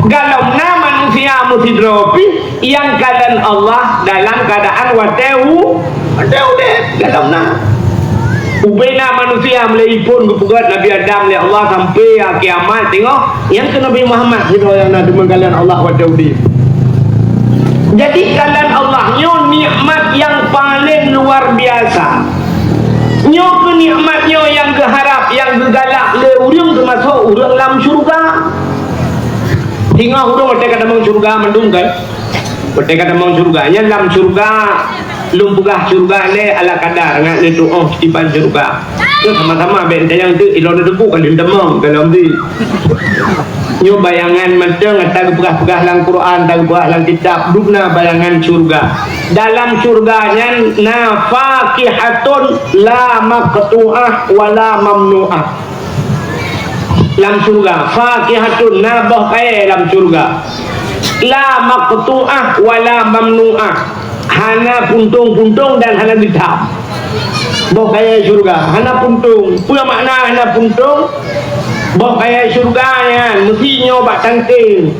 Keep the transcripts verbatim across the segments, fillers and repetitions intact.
Galom na manusia meusidroe pih nyang kalon Allah dalam keuadaan watée u-, watée udeb, galom na. Ubena manusia mulai phon geupeugét Nabi Adam lé Allah sampai ha kiamat teungoh, nyang keu Nabi Muhammad sidroe nyang na deungon kalon Allah watée udeb. Jadi kalon Allah nyoe nikmat nyang paleng luar biasa. Nyoe keuh nikmat nyoe nyang geuharab, nyang geugalak lé ureuëng teumasok ureuëng lam syeuruga. Singoh ureuëng watée ka tamong syeuruga mandum kan? Watée ka tamong syeuruga, nyan lam syeuruga, lôn peugah syeuruga lé ala kadar ngat lé tuoh tiban syeuruga. Nyoe sama-sama bék tanyong teuk ilôn teupeu ka lôn tamong dalam di. Nyoe bayangan mantong ata geupeugah-peugah lam Quran, ata geupeugah lam kitab, dubna bayangan syeuruga. Dalam syeuruga nyan na fakihatun la maqtu'ah wa la mamnu'ah. Lam syeuruga, fakihatun, na boh kayée lam syeuruga. La maqtu'ah wa la mamnu'ah. Hana puntông-puntông dan hana geutham. Boh kayée syeuruga, hana puntông. Peue makna hana puntông? Boh kayée syeuruga nyan meusi nyoe bak tangke.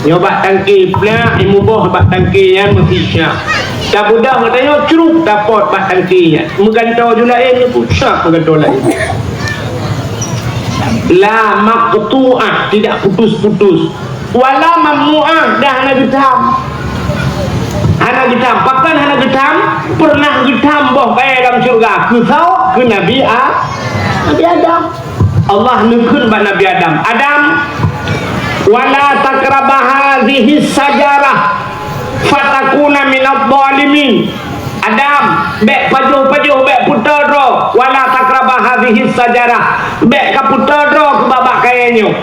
Nyoe bak tangke, plak, imuboh bak tangke nyan meusi syak. Tabeudôh geutanyoe cruk tapot bak tangke nyan. Meugantoe ju laén nyoe pun syak meugantoe laén. La maqtu'ah, tidak putus-putus. Wala mamnu'ah, dan hana geutham. Hana geutham. Pakon hana geutham? Pernah geutham boh kayée lam syeuruga. Keu soe? Keu Nabi A-, Nabi Adam. Allah neukheun bak Nabi Adam, "Adam, wala taqraba hazihi syajarah fatakuna minadh dhalimin." Adam, bék pajoh-pajoh, bék peuteudroe, wala taqraba hazihi syajarah, bék ka peuteudroe keu babah kayée nyoe.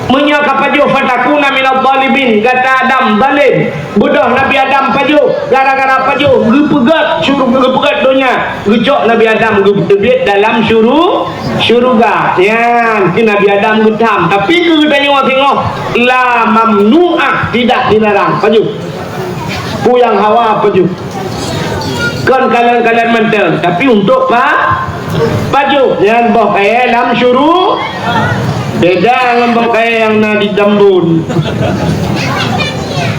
Meunyoe ka pajoh, fatakuna minadh dhalimin, gata Adam zalim. Beudôh Nabi Adam pajoh, gara-gara pajoh geupeugét syuru-, geupeugét donya, geucok Nabi Adam geuteubiet dalam syuru-, syeuruga. Nyan keu Nabi Adam geutham, tapi keu geutanyoe singoh la mamnu'ah, tidak dilarang. Pajoh. Peue nyang hawa pajoh. Kon kalon-kalon mantong, tapi untuk pa-, pajoh. Nyan boh kayée lam syuru-, beda ngon boh kayée nyang na di Tambon.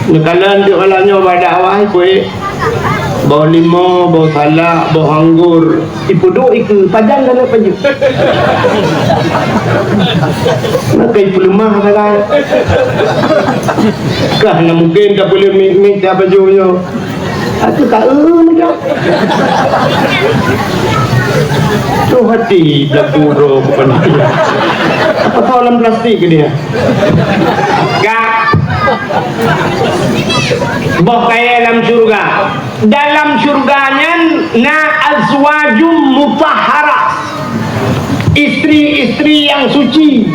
Neukalon di malam nyoe bak dakwah, ipeuék boh limo, boh salak, boh anggur. Ipeuduek ikeue, pajan kana pajoh. Maka ipeuleumah sagai. Kah na mungken tapeuleumik-mik siat pajoh nyoe. Aku ka eu meudah. Tuh hati belagu droe bukan. Apa tahu dalam plastik ke dia? Ka. Boh kayée lam syeuruga. Dalam syeuruga nyan na azwajum mutahharah. Istri-istri yang suci.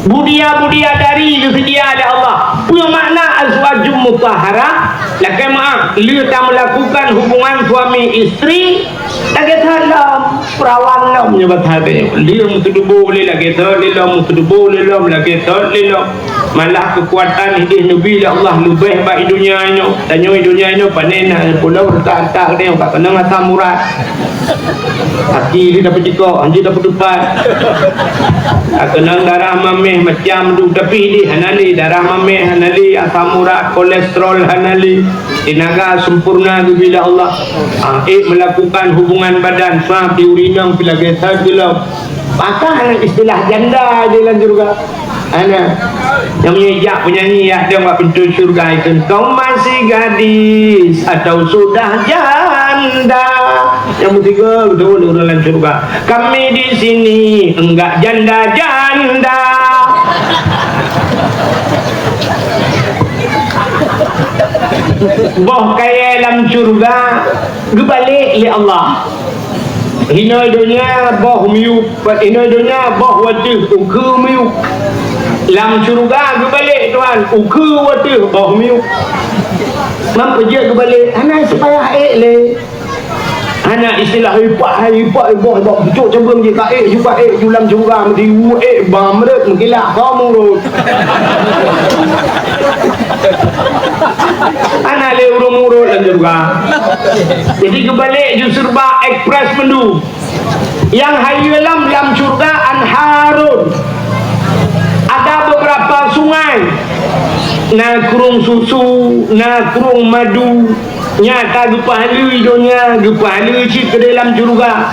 Budia-budia dari geuseudia lé Allah. Peue makna azwajum mutahharah? Lakée meuáh, lheueh tamelakukan hubungan suami istri, lagée that lom, perawan lom nyoe bak that nyoe. Lheueh meuseudeubô lé lagée that lé lom, meuseudeubô lé lom lagée that lé lom. Malah keukuatan idéh neubi lé Allah leubeh bak i donya nyoe. Tanyoe i donya nyoe pane na pulo reutak-reutak geutanyoe ka keunong asam urat. Aki jeuet tapeucikok, hanjeuet tapeuteupat. Ka keunong darah maméh macam duek, tapi idéh hana lé, darah maméh hana lé, asam urat, kolesterol hana lé. Teunaga sempurna geubri lé Allah. Ah, ék melakukan hubungan badan, sa piurinong pi lagée that geulom. Maka istilah janda di dalam syeuruga. Ana, nyang meunyoe jak penyanyi yak dong bak pintu syeuruga itu, "Kau masih gadis atau sudah janda?" Nyang meusigoe beutôi ureuëng lam syeuruga. "Kami di sini enggak janda-janda." Boh kayée lam syeuruga geubalek lé Allah. Hinoe donya boh miyueb, hinoe donya boh wateuh ukeue miyueb. Lam syeuruga geubalek Tuhan, ukeue wateuh boh miyueb. Mam peue jeuet geubalek, hana sipayah ék lé. Hana istilah ipak hai ipak boh bak pucuk cabeueng jih ka ék, ju ka ék, ju lam syeuruga meuti ék, ba meureut meukilat, ba murot. Hana lé ureuëng murot lam syeuruga. Jadi geubalek ju serba ekspres mandum. Nyang hayeue lom lam syeuruga anharun. Ada beberapa sungai. Na krueng susu, na krueng madu, nyang ka geupahala i donya, geupahala cit keudeh lam syeuruga.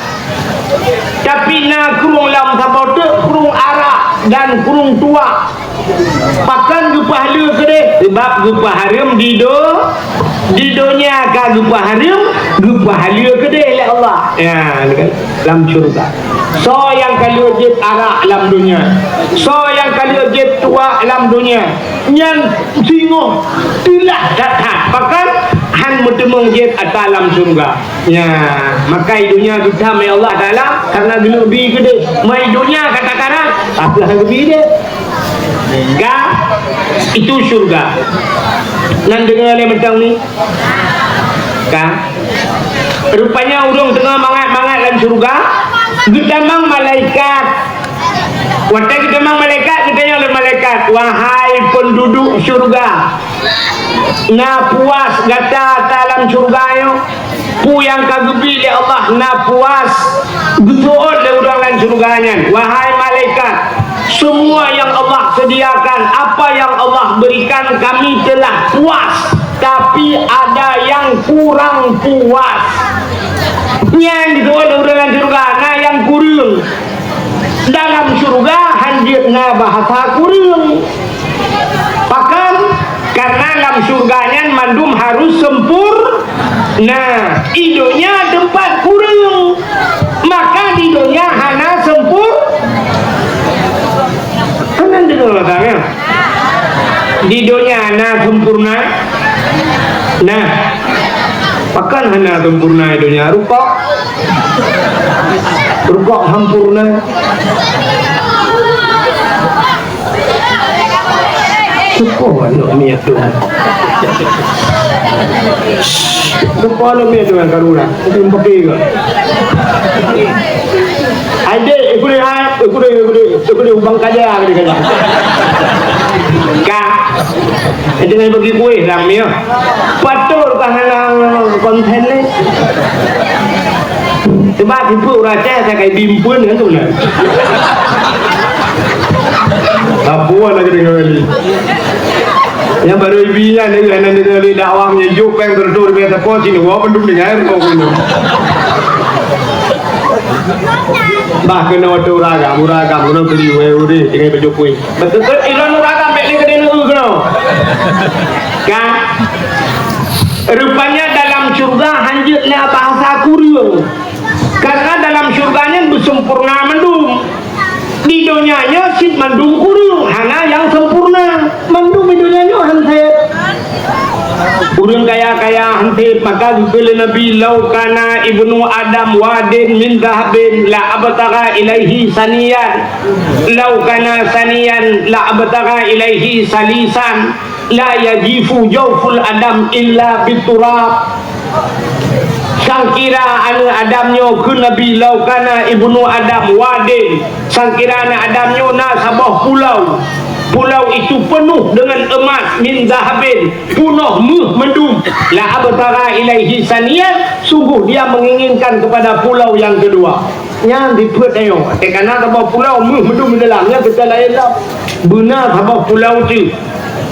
Tapi na krueng lam saboh teuk, krueng arak dan krueng tuak. Pakon geupahala keudeh? Sabab geupahareuem di do-, di donya ka geupahareuem, geupahala keudeh lé Allah. Ya, lam syeuruga. Soe nyang ka lheueh jieb arak lam donya? Soe nyang ka lheueh jieb tuak lam donya? Nyan singoh teulah that-that. Pakon? Han meuteumeung jieb ata lam syeuruga. Nya, maka i donya geutam lé Allah Taala karena geuleubi keudeh. Mai donya ka takarat, tapi han geubi deh. Ka, itu syeuruga. Nan deungoe lé mantong ni. Ka. Rupanya ureuëng teungoh mangat-mangat lam syeuruga, geutamong malaikat. Watée geutamong malaikat, geutanyong lé malaikat, "Wahai peunduduek syeuruga, na puas gata ata lam syeuruga nyoe?" Peue nyang ka geubi lé Allah na puas geuseuôt lé ureuëng lam syeuruga nyan, "Wahai malaikat, semua yang Allah sediakan, apa yang Allah berikan, kami telah puas, tapi ada yang kurang puas." Nyang geuseuôt lé ureuëng lam syeuruga na nyang kureueng. Dalam syeuruga hanjeuet na bahasa kureueng. Pakon? Karena lam syeuruga nyan mandum harus sempur-, na, i donya teumpat kureueng. Maka di donya hana sempur-, hana deungoe tangan. Di donya na sempurna? Nah, pakon hana sempurna i donya? Rukok. Rukok hampurna. Rukok aneuk miet tu. Rukok aneuk miet tu nyang karu lah. Itu yang pakai ke? Adik, ikut dia, ikut dia, ikut dia, ikut dia, ubang kaja, ikut dia kaja. Ka. Itu yang bagi kuih lah, ya. Patut ka hana konten ni. Sebab ibu rasa saya kayak bimpen kan tu lah. Apa nak kena kali? Nyang barô ibi nyan, deungon hana deungon lé dakwah nyan, jok péng teureutôh ribèe teupot, cit nyoe, wah, bandum deungon, kok keunoe. Bah keunoe watèe uragam, uragam, keunoe keuli wèh udeh, tinggai bajôh kueh. Beuteupeue ilôn uragam, bèk lé keudéh neueu keunoe. Kan? Rupanya dalam syurga hanjeuet na bahasa kureueng. Karena dalam syurga nyan beuseumpurna mandum. Di donya nyoe cit mandum kureueng, hana nyang seumpurna. Mandum di donya nyoe han sép. Ureueng kaya-kaya han sép, maka geukheun lé Nabi, "Lau kana ibnu Adam wadin min dhahabin la abtagha ilaihi saniyan. Lau kana saniyan la abtagha ilaihi salisan." La yajifu jauful Adam illa biturab. Sangkira aneuk Adam nyoe kheun Nabi, "Lau kana ibnu Adam wadin," sangkira aneuk Adam nyoe na saboh pulau, pulau itu penuh dengan emas, "min dhahabin," punoh méuh mandum, "la abtagha ilaihi saniyan," sungguh dia menginginkan kepada pulau yang kedua. Nyan dipeuet tanyoe. Teuka na saboh pulau méuh mandum di dalam, nyan teuka laén lom. Beuna saboh pulau teuk.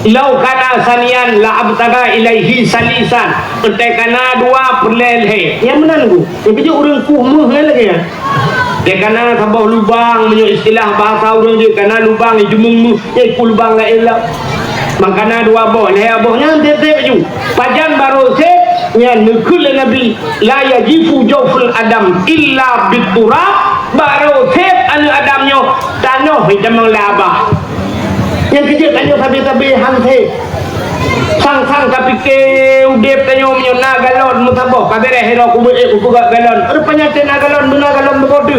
"Lau kana saniyan la abtagha ilaihi salisan." Teuka na dua, peureulèe lhèe. Nyan meunan ku. Nyang keujeuet ureueng kuh méuh nyan lagèe nyan. Teuka na saboh lubang, meunyoe istilah bahasa ureueng jih, kana lubang jimeueng méuh. Nyan ku lubang laén lom. Maka na dua boh, lhèe boh nyan sép-sép laju. Pajan barô sép nyan neukheun lé Nabi, "La yajifu jauful Adam illa biturab," barô sép aneuk Adam nyoe tanoh jitamong laba. Nyang keujeuet tanyoe sabe-sabe han sép. Sang-sang tapike udép tanyoe meunyoe na galon meusaboh, ka bèrèh sidroe kubu ék kupeugöt galon. Rupanya teuh na galon, beuna galon beugodu.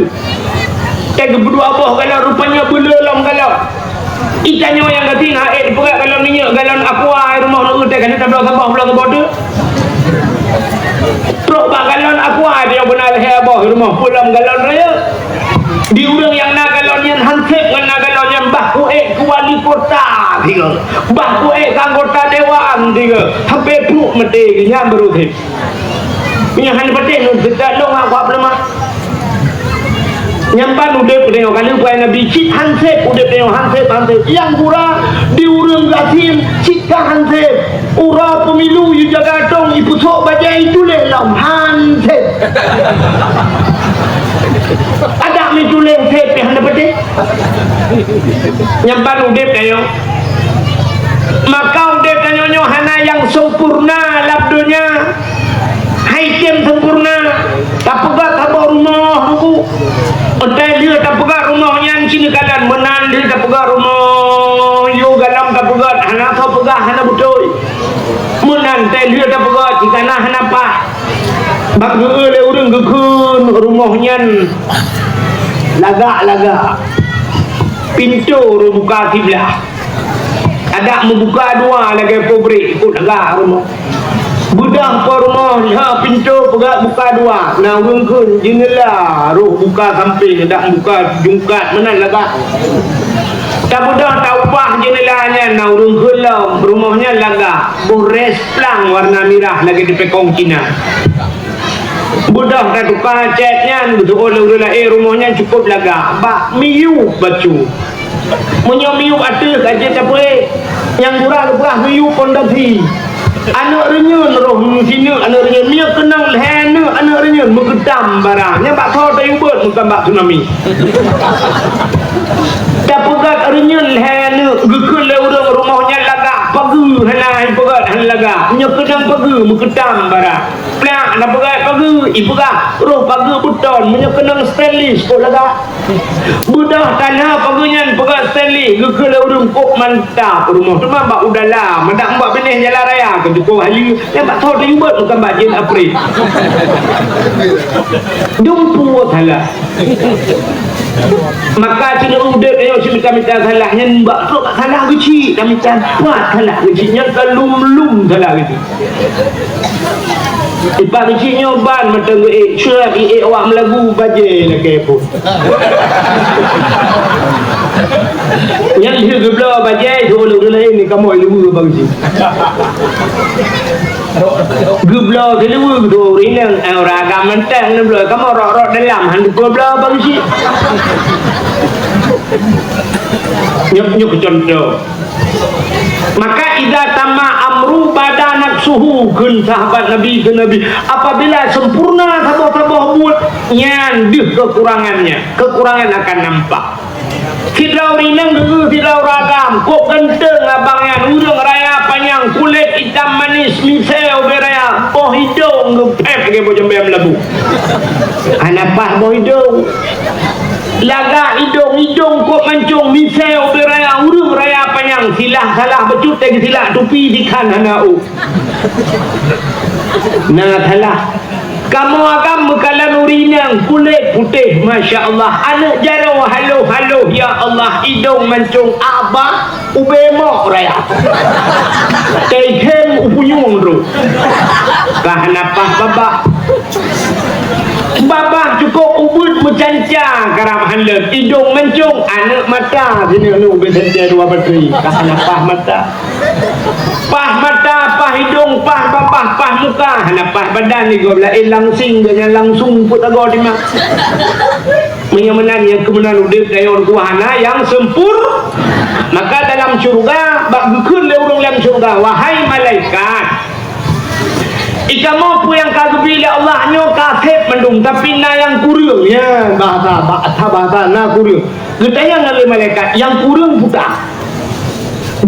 Teuh geupeuduek boh galon, rupanya beuleu lom galon. Itanyoe nyang gasien han ék peugah galon minyeuk, galon aqua, rumoh neueu teuh ka neuk tabloe saboh bloe saboh teuk. Trok bak galon aqua, dia beuna lhèe boh rumoh peue lom galon rayeuk. Di ureueng nyang na galon nyan han sép ngon na galon nyan, bah kuék keu wali kota sigoe, bah kuék keu anggota dewan sigoe, sampai pruet maté geuh nyan baru sép. Meunyoe hana patéh, ngon seukat lôn hak kuat peuleumah. Nyan ban udép tanyoe, ka lheueh peue Nabi cit han sép udép tanyoe, han sép, han sép. Nyang gura di Ureuëng gasien cit ka han sép. Uroe pemilu yue jaga dong, ipeusok bajée ituléh lom han sép. Adak meutuléh sép pih hana peudeh. Nyang ban udeb tanyoe. Maka udeb tanyoe nyoe hana nyang sempurna lam donya. Hai tem sempurna, tapeugah saboh rumoh ruku. Utai lheueh tapeugah rumoh nyan cit neukalon, meunan lheueh tapeugah rumoh yue galam tapeugah hana soe peugah hana beutôi. Meunan tai lheueh tapeugah cit kana hana paih. Bak geu-eu lé ureuëng geukheun rumoh nyan lagak-lagak. Pintoe reubuka kiblah. Adak meubuka dua lagée pabrik ikot lagak rumoh. Beudôh po rumoh nyoe pintoe peugah buka dua, na ureuëng kheun jeunela roh buka sampéng, dak buka jungkat meunan lagak. Tabeudôh taubah jeunela nyan, na ureuëng kheun lom rumoh nyan lagak, boh rès plang warna mirah lagée dipekong Cina. Beudôh tatuka cét nyan, geuseuôt lé ureuëng laén rumoh nyan cukôp lagak, bak miyueb bacut. Meunyoe miyueb ateueh ka jeuet tapeuék, nyang gura geupeugah miyueb pondasi. Aneuëk reunyeuen roh sineuk aneuëk reunyeuen, meunyoe keunong lhée aneuëk aneuëk reunyeuen meukeutam barang. Nyan bak soe tayue beuet meukan bak tsunami. Tapeugah reunyeuen lhée aneuëk, geukheun lé ureuëng rumoh nyan lagak, pageue hana ipeugét hana lagak. Meunyoe keunong pageue meukeutam barang. Plak na peugah pageue, ipeugah roh pageue beuton, meunyoe keunong stainless kok lagak. Beudôh tanoh pageue nyan peugah stainless, geukheun lé ureuëng kok mantap rumoh. Teuma bak u dalam, madak bak binéh jalan raya keu tukoh hayeue, nyan bak soe tayue beuet meukan bak jén April. Dumpeue salah. Maka cit udeb nyoe cit mita-mita salah, nyan bak trok salah geuchik, ka mita pat salah geuchik, nyan ka lum-lum salah geuchik. Ipak geuchik nyoe ban mantong geuék, curak iék awak meulagu bajée lakée phon. Nyan lheueh geubloe bajée, jeuet lé ureuëng laén ni kamoe luweue bak geuchik. Geubloe keu luweue geudoh ureuëng inong, eh, ureuëng agam mantong neubloe, kamoe rot-rot dalam han geubloe bak geuchik. Nyoe, nyoe keu contoh. Maka idza tamma amru bada naqsuhu, kheun sahabat Nabi keu Nabi, apabila sempurna saboh-saboh buet, nyan deuh kekurangannya, kekurangan akan nampak. Sidroe ureuëng inong geugeuh sidroe ureuëng agam, kok ganteng abang nyan, ureuëng raya panyang, kulét itam manis, misée ubé raya, boh idong geupép lagée boh jambée meulabu. Hana paih boh idong. Lagak idong, idong kok mancong, misée ubé raya, ureuëng raya panyang, silah salah bacut teusilak tupi dikhan hana ôk. Na salah. Kamoe agam meukalon ureuëng inong, kulét putéh, masya Allah, aneuëk jaroe haloh-haloh, ya Allah, idong mancong, abah ubé mok raya. Teukhém u punyueng droe. Ka hana paih babah. Babah cukôp ubeuet meucanca karab handeuet, idong mancong, aneuëk mata sineuk-neuk ubé sentée dua batri, ka hana paih mata. Paih mata, paih idong, paih babah, paih muka, hana paih badan, di gob laén langsing, gobnyan langsung peuet agoe tima. Meunyoe meunan nyang keumeunan udeb tanyoe dua hana nyang sempur, maka dalam syeuruga bak geukheun lé ureuëng lam syeuruga, "Wahai malaikat, i kamoe peue nyang ka geubi lé Allah nyoe ka sép mandum, tapi na nyang kureueng." Nyan bahasa, bahasa, bahasa na kureueng. Geutanyong lé malaikat, "Nyang kureueng peue?"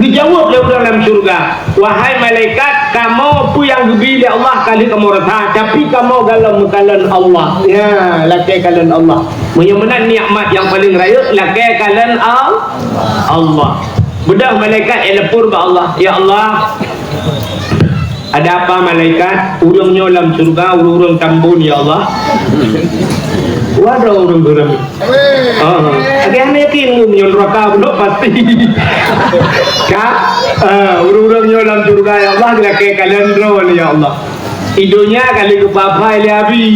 Geujaweueb lé ureuëng lam syeuruga, "Wahai malaikat, kamoe peue nyang geubi lé Allah ka lheueh kamoe rasa, tapi kamoe galom meukalon Allah." Nya, lakée kalon Allah. Meunyoe meunan nikmat nyang paleng rayeuk, lakée kalon Al-, Allah. Beudôh malaikat nyang lapor bak Allah, "Ya Allah, ada apa malaikat? Ureuëng nyoe lam syeuruga, ureuëng-ureuëng tambon, ya Allah." Waduh, ureuëng-ureuëng. Ah, lagée hana yakin ngon nyoe nuraka bunoe pasti. Ka? Ah, ureuëng-ureuëng nyoe lam syeuruga, ya Allah, geulakée kalon droe, ya Allah. I donya ka lheueh geupapai lé Abi.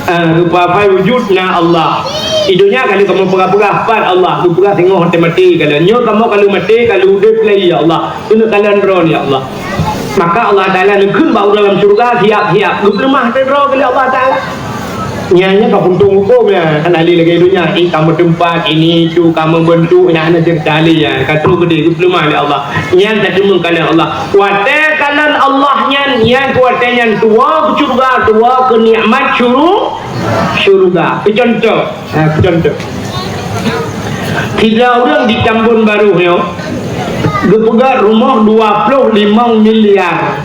Ah, geupapai wujud na Allah. I donya ka lheueh kamoe peugah-peugah pat Allah, geupeugah singoh até maté kalon. Nyoe kamoe ka lheueh maté, ka lheueh udeb lagi, ya Allah. Keuneuk kalon droe, ya Allah. Maka Allah Taala neukheun bak ureuëng lam syeuruga, siap-siap geupeuleumah até droe lé Allah Taala. Nyan, nyan ka puntông hukôm nyan, hana lé lagèe donya. Eh, ka meuteumpat, ini, itu, ka meubeuntuk, nyan hana ceurita lé nyan. Ka trôk keudéh, geupeuleumah lé Allah. Nyan ka teumeung kalon Allah. Watèe kalon Allah nyan, nyan keu watèe nyan tuwoe keu syeuruga, tuwoe keu nikmat syuru-, syeuruga. Keu contoh, ha, keu contoh. Sidroe ureueng di Tambon Barô nyoe geupeugöt rumoh dua ploh limong miliar.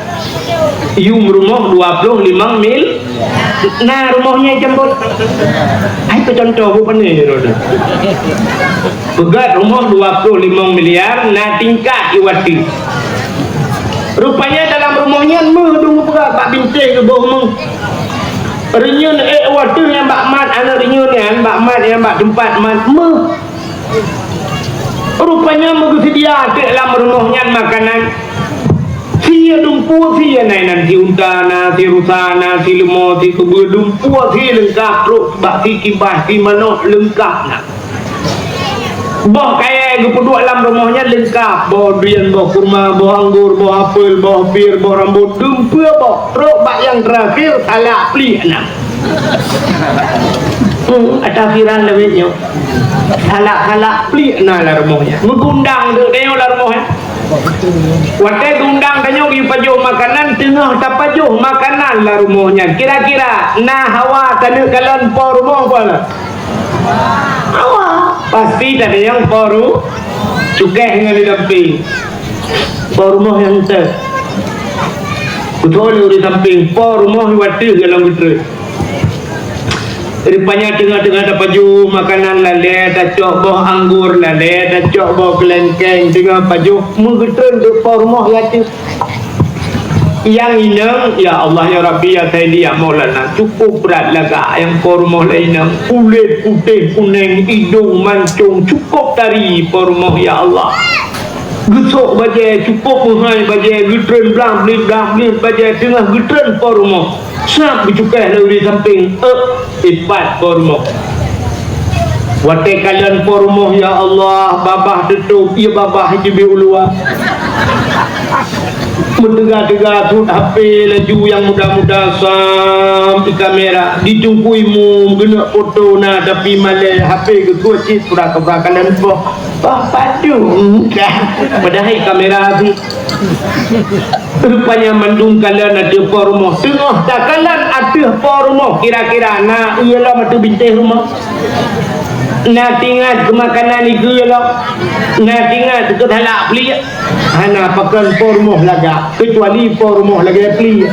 Yum rumoh dua ploh limong mil. Na rumoh nyan i Tambon. Ai, keu contoh, bu pane nyoe. Peugöt rumoh dua ploh limong miliar, na tingkat i watèe. Rupanya dalam rumoh nyan meuh dum geupeugöt bak bintéh geuboh meuh. Reunyeun ék watèe nyang bak mat, aneuk reunyeun nyan bak mat, nyang bak teumpat mat meuh. Rupanya meugeuseudia teuk lam rumoh nyan makanan. Sie dumpeue sie na inan, sie unta na, sie rusa na, sie leumo, sie keubeue, dumpeue sie leungkap, trôk bak sie kibas, sie manok leungkap na. Boh kayèe geupeuduek lam rumoh nyan leungkap, boh durian, boh kurma, boh anggur, boh apel, boh pir, boh rambôt, dumpeue boh, trôk bak nyang teurakhir salak pliek na. Hmm, ata viral lawét nyoe. Salak-salak pliek na lam rumoh nyan. Meugundang deuk tanyoe lam rumoh nyan. Watèe gundang tanyoe geupajoh makanan, teungoh tapajoh makanan lam rumoh nyan. Kira-kira na hawa taneuk kalon po rumoh peue na? Hawa. Pasti tatanyong po ru-, cukéh ngon di sampéng. Po rumoh nyang teuh. Beutôi lé ureueng sampéng, po rumoh i watèe dalam geutrön. Rupanya teungoh-teungoh tapajoh makanan lalè, tacok boh anggur lalè, tacok boh keulengkeng, teungoh pajoh meugeutrön deuk po rumoh i ateueh. Nyang inong, "Ya Allah, ya Rabbi, ya Sayyidi, ya Maulana, cukup brat lagak nyang po rumoh lé inong. Kulét putéh kunèng, idong mancong, cukup tari po rumoh, ya Allah." Geusok bajèe, cukup meuhai bajèe, geutrön blang-blit, blang-blit bajèe, teungoh geutrön po rumoh. Sab geucukéh lé ureueng sampéng, ék, ipat po rumoh. Watèe kalon po rumoh, ya Allah, babah teutôp, ié babah jibeuet u luwa. Meuteuga-teuga sut H P laju nyang muda-muda, sam, di kamera, di teungku imum, geuneuk foto na, tapi malèe H P geukeuh cit, pura-pura kalon po. Bah padum. Padahai kamera sih. Rupanya mandum kalon ateueh po rumoh. Teungoh takalon ateueh po rumoh, kira-kira na ié lom ateueh bintéh rumoh. Na tingat keu makanan ié lom. Na tingat keu salak pliek. Hana pakon po rumoh lagak, keucuali po rumoh lagèe pliek.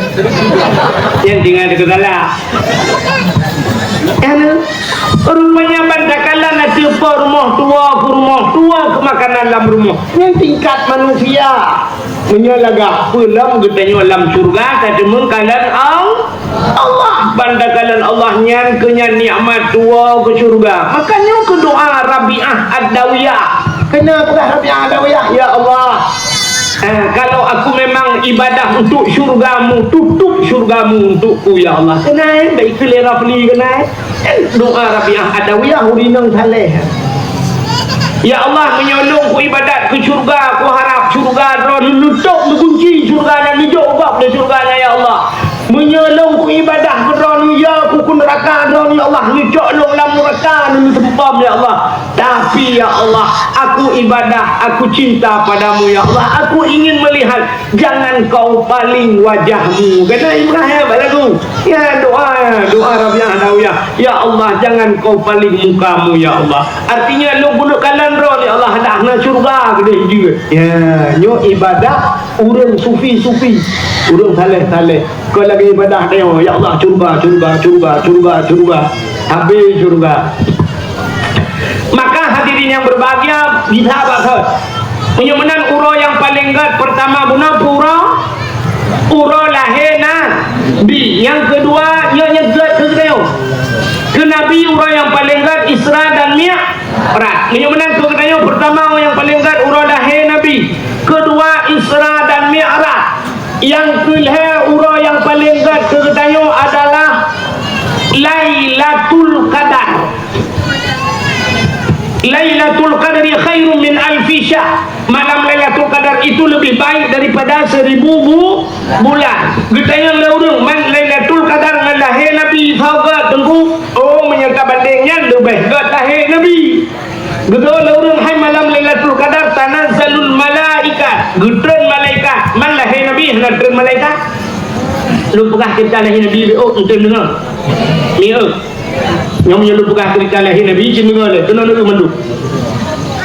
Nyang tingat keu salak. Kan? Rupanya ban takalon ateueh po rumoh, tuwoe keu rumoh, tuwoe keu makanan lam rumoh. Nyan tingkat manusia. Meunyoe lagak peue lom geutanyoe lam syeuruga, tateumeung kalon Al-, Allah. Ban takalon Allah nyan keu nyan nikmat tuwoe keu syeuruga. Makajih keu doa Rabi'ah Ad-Dawiyah. Keuneuk peugah Rabi'ah Ad-Dawiyah, "Ya Allah, eh, kalau aku memang ibadah untuk syeuruga-Mu, tutup syeuruga-Mu untukku, ya Allah." Keunan, baik keu lé Rafli keunan. Doa Rabi'ah Adawiyah ureueng inong saleh. Ya Allah, meunyoe lôn kuibadat keu syeuruga, kuharab syeuruga Droeneuh, neutôp neugunci syeuruga nyan, neujok gob lé syeuruga nyan, ya Allah. Meunyoe lôn kuibadah keu Droeneuh, ya, kukheun neuraka Droeneuh, ya Allah, neucok lôn lam neuraka, neuseumpam, ya Allah. Tapi, ya Allah, aku ibadah, aku cinta padamu, ya Allah. Aku ingin melihat Jangan kau paling wajah-Mu. Kata Ibrahim bak lagu. Ya, doa, doa Rabi'ah Adawiyah. Ya Allah, jangan kau paling muka-Mu, ya Allah. Artinya, lôn keuneuk kalon Droeneuh, ya Allah, dah na syeuruga keudeh jeuet. Ya, nyoe ibadah ureueng sufi-sufi. Ureueng saleh-saleh. Kon lagèe ibadah tanyoe, ya Allah, syeuruga, syeuruga, syeuruga, syeuruga, syeuruga. Habéh syeuruga. Maka hadirin yang berbahagia, bisa bak kheun. Meunyoe meunan uroe nyang paleng gèt, peurtama bunoe uroe, uroe lahé Nabi. Nyang keudua, nyoe nyang gèt keu geutanyoe. Keu Nabi uroe nyang paleng gèt Isra dan Mi'raj. Meunyoe meunan keu geutanyoe, peurtama uroe nyang paleng gèt uroe lahé Nabi. Keudua Isra dan Mi'raj. Nyang keulhèe uroe nyang paleng gèt keu geutanyoe adalah Lailatul Qadar. Lailatul Qadri khairum min alfi syahr. Malam Lailatul Qadar itu lebih baik daripada seribu bu-, bulan. Geutanyoe lé ureueng, man Lailatul Qadar ngon lahé Nabi, sagoe Teungku, oh, meunyoe tabandéng nyan leubeh gét lahé Nabi. Geutôi lé ureuëng hai malam Lailatul Qadar tanazzalul malaikat, geutreun malaikat, man lahé Nabi hana treun malaikat. Lôn peugah ceurita lahé Nabi, oh, euntreun deungoe. Ni, oh. Nyoe meunyoe lôn peugah ceurita lahé Nabi, cit deungoe lé, keunoe lôn mandum.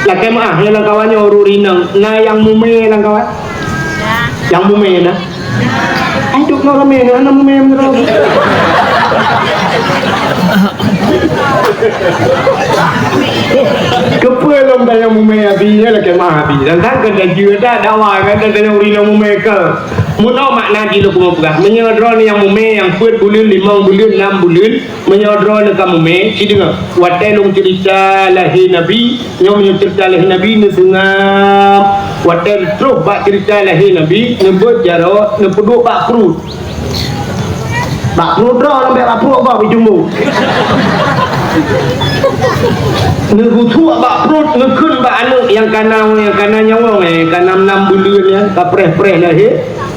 Lakée meuáh, ngon lam kawan nyoe ureuëng inong, na nyang mumé lam kawan? Nyang mumé na? Ai, duek ngon ramé na, na mumé meunurot. Keupeue lom tanyong mumé Abi, nyan lakée meuáh Abi. Dan kan ka tajeuet dah dakwah, kan tajong ureuëng inong mumé ka. Meunoe makna jih lôn keumeung peugah. Meunyoe droeneuh nyang mumé, nyang peuet buleuen, limong buleuen, nam buleuen, meunyoe droeneuh ka mumé, ci deungoe. Watée lôn ceurita lahé Nabi, nyoe meunyoe ceurita lahé Nabi neuseungab. Watée troh bak ceurita lahé Nabi, neubeuet jaroe, neupeuduek bak pruet. Bak pruet droe, lambek bak pruet gob, jumbo. Neugeusuek bak pruet, neukheun bak aneuëk nyang kana, nyang kana nyawöng, eh, kana nam buleuen nyan, ka preh-preh lahé.